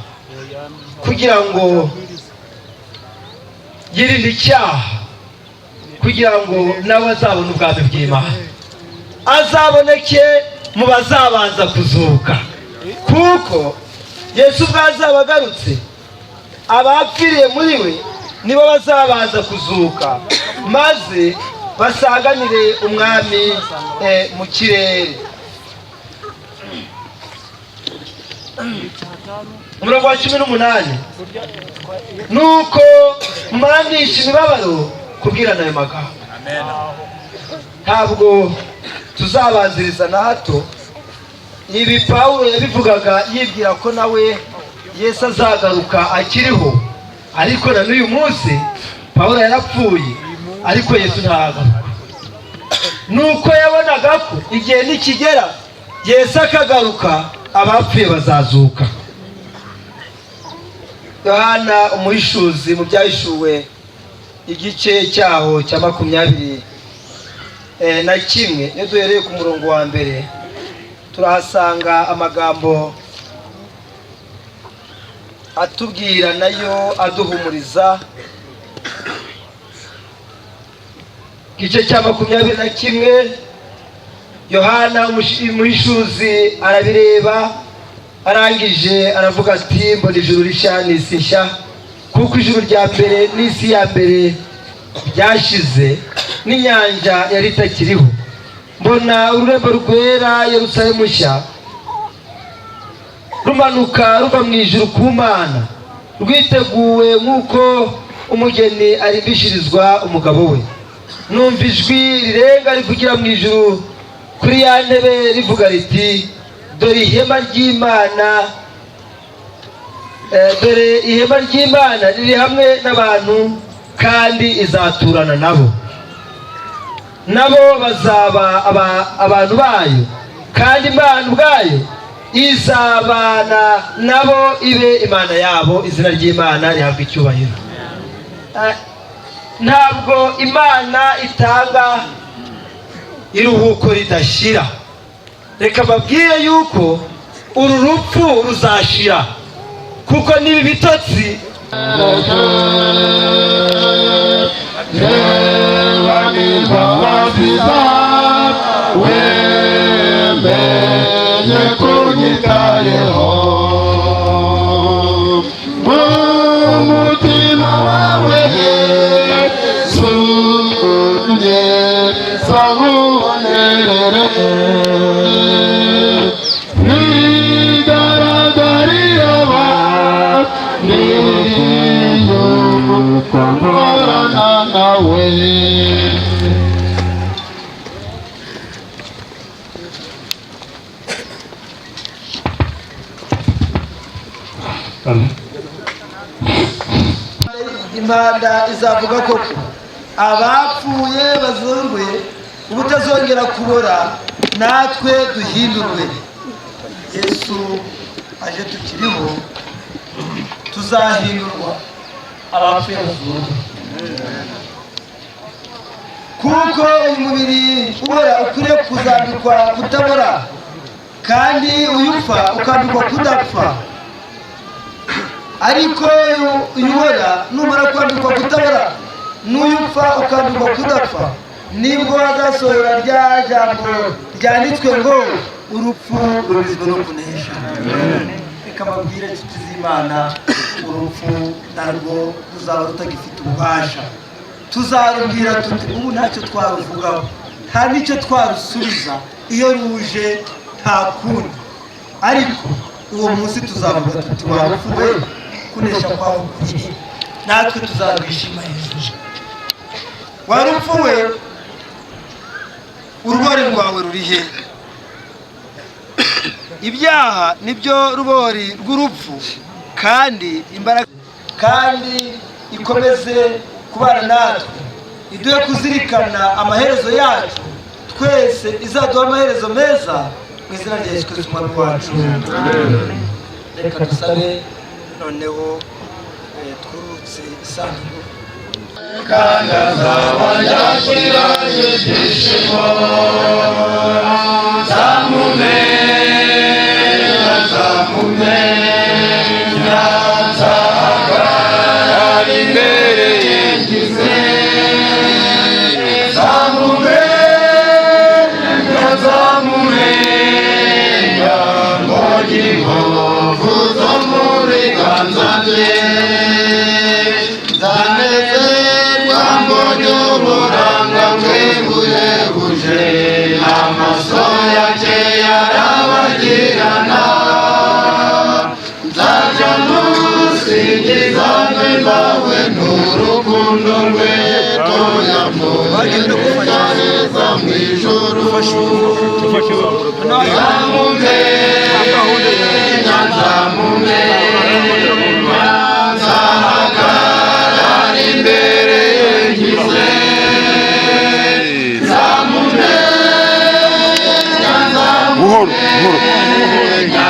kugira ngo yirinde icyaha, kugira ngo nawe azabone ubwami bw'Imana, azaboneke mu bazabanza kuzuka. Kuko Yesu ubwo azaba agarutse, abapfiriye muri we nibo bazabanza kuzuka, maze basanganire umwami mu kirere. Umurongo wa 18, nuko muranisha imibabaro kubwirana ayo magambo. Ntabwo tuzabanziriza na hato. Ibi Pawulo yabivugaga yibwira ko nawe Yesu azagaruka akiriho, ariko na n'uyu munsi Pawulo yarapfuye, ariko Yesu ntaragaruka. Nuko yabonaga ko igihe nikigera Yesu akagaruka, abapfuye bazazuka. Yohana umuhishuzi mu byahishuwe igice cyaho cya 21, iyo duhereye ku murongo wa 1 turahasanga amagambo atubwira nayo aduhumuriza. Igice cya 21, Yohana umuhishuzi arabireba, arangije aravuga ati: mbona ijuru rishya n'isi nshya, kuko ijuru rya mbere n'isi ya mbere byashize, n'inyanja yari itakiriho. Mbona ururembo rwera Yerusalemu nshya rumanuka ruva mu ijuru ku Mana, rwiteguwe nk'uko umugeni arimbishirizwa umugabo we. Numva ijwi rirenga rivugira mu ijuru kuri ya ntebe rivuga riti: dore ihema ry'Imana, dore ihema ry'Imana riri hamwe n'abantu, kandi izaturana nabo, nabo bazaba abantu bayo, kandi Imana ubwayo izabana nabo ibe Imana yabo. Izina ry'Imana rihabwa icyubahiro. Ntabwo Imana itanga iruhuko ridashira. Reka babwire yuko uru rupfu ruzashira, kuko nibi bitotsi. Impanda izavuga koko abapfuye bazurwe ubutazongera kubora, natwe duhindurwe. Yesu aje tukiriho tuzahindurwa, abapfuye bazurwe. Kuko uyu mubiri ubora ukwiriye kuzambikwa kutabora, kandi uyupfa ukambikwa kudapfa. Ariko uyubora numara kwambikwa kutabora, n'uyupfa ukambikwa kudapfa, nibwo hazasohora rya jambo ryanditswe ngo urupfu rubizwe no kunesha. Reka mbabwire inshuti z'Imana, urupfu narwo ruzaba rutagifite ububasha. Tuzarubwira tuti ubu ntacyo twaruvugaho, nta n'icyo twarusubiza, iyo ruje nta kundi. Ariko uwo munsi tuzavuga tuti warupfu we, kunesha kwawe kuri, natwe tuzarwishima hejuru. Warupfu we, urubori rwawe ruri he? Ibyaha nibyo rubori rw'urupfu, kandi imbaraga kandi ikomeze kubana natwe, iduhe kuzirikana amaherezo yacu twese, izaduha amaherezo meza mu izina rya Yesu Kristo Umwami wacu. Reka dusabe noneho twurutse isanduku. Kandi azaba yakiranye ibyishimo. Nzamumenya, nzamumenya, nzahagarara imbere ye ngize. Nzamumenya, nzamumenya, mbonye inkovu zo mu biganza bye. Nzanezerwa mbonye uburanga bwe buhebuje, amaso yanjye yarabagirana. Nzajya musingiza nawe n'urukundo rwe, tuyamureza mu ijuru. Nzamumenya, nzamumenya, nzahagarara imbere ye ngize. Nzamumenya, nzamumenya,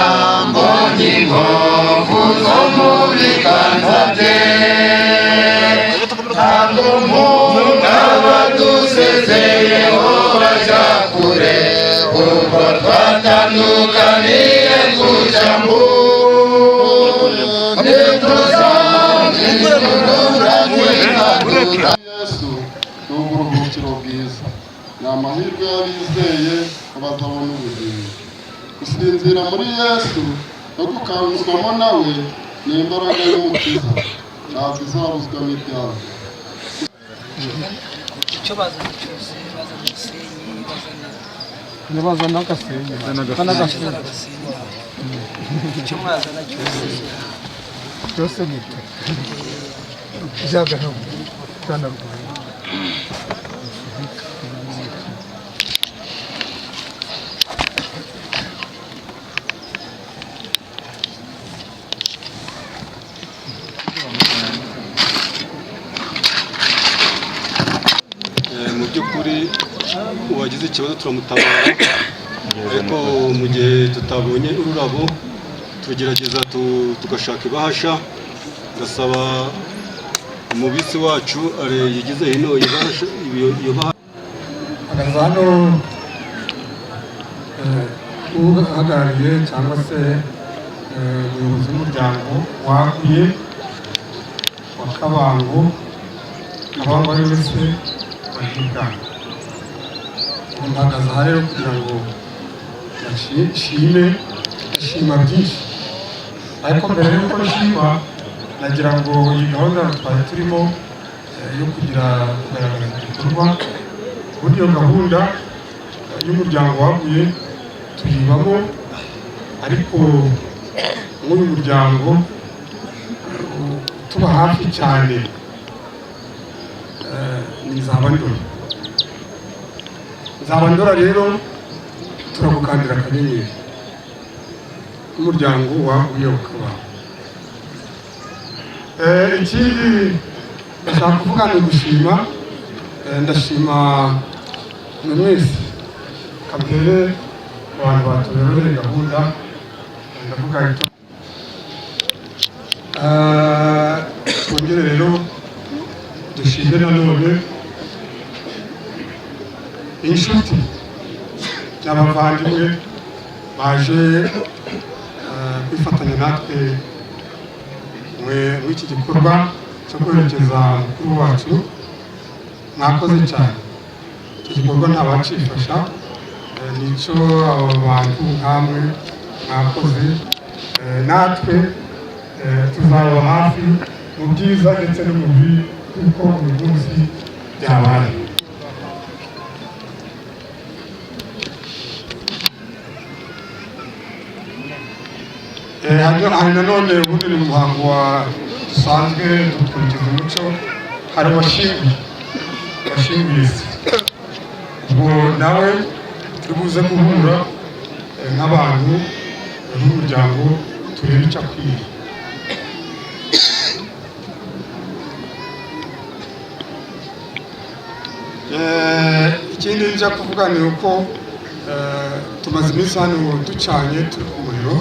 mbonye inkovu zo mu biganza bye. Ntabwo umuntu aba adusezeyeho bajya kure, kuko twatandukaniye ku cyambu. Ntituzamwirura. Yesu ni uburuhukiro bwiza, ni amahirwe y'abizeye ko bazabona ubugingo. Gusinzira muri Yesu no gukangurwamo nawe ni imbaraga y'Umukiza, ntabwo izabuzwa n'ibyago. Icyo bazana cyose, bazana umusenyi, bazana Bazana agasenyi. Bazana agasenyi, icyo mwazana cyose. Byose ni ibyo byagana byana ruguru. Mu by'ukuri uwagize ikibazo turamutabara, ariko mu gihe tutabonye ururabo tugerageza tugashaka ibahasha. Ndasaba umubitsi wacu yigize hino ibahasha, iyo bahasha. Hagaze hano uhagarariye cyangwa se umuyobozi w'umuryango waguye wa Kabango, Kabango ari wese wa Ndibwami. Ubu mpagaze aha rero kugira ngo nshime, ndashima byinshi, ariko mbere y'uko nshima nagira ngo iyi gahunda twari turimo yo kugira kugaragaza igikorwa, ubundi iyo gahunda y'umuryango waguye tuyibamo, ariko nk'uyu muryango tuba hafi cyane ni Nzabandora. Nzabandora rero turagukandira akanyenyeri nk'umuryango waguye wa Kabango. Ikindi ndashaka kuvuga ni ugushima. Ndashima mwe mwese kabere abantu batubereye gahunda, ndavuga ito. Twongere rero dushime nanone inshuti n'abavandimwe baje kwifatanya natwe muri iki gikorwa cyo kwerekeza mukuru wacu. Mwakoze cyane, iki gikorwa ntabacifasha, nicyo abo bantu nkamwe mwakoze. Natwe tuzaba hafi mu byiza ndetse no mu bibi kuko uyu munsi byabaye. Hari nanone ubundi ni umuhango wa dusanzwe dukurikiza umuco, hari washinguye se, ubwo nawe turi buze guhura nk'abantu n'umuryango turebe icyo akwiye. Ikindi nja kuvuga ni uko tumaze iminsi hano ducanye turi ku muriro.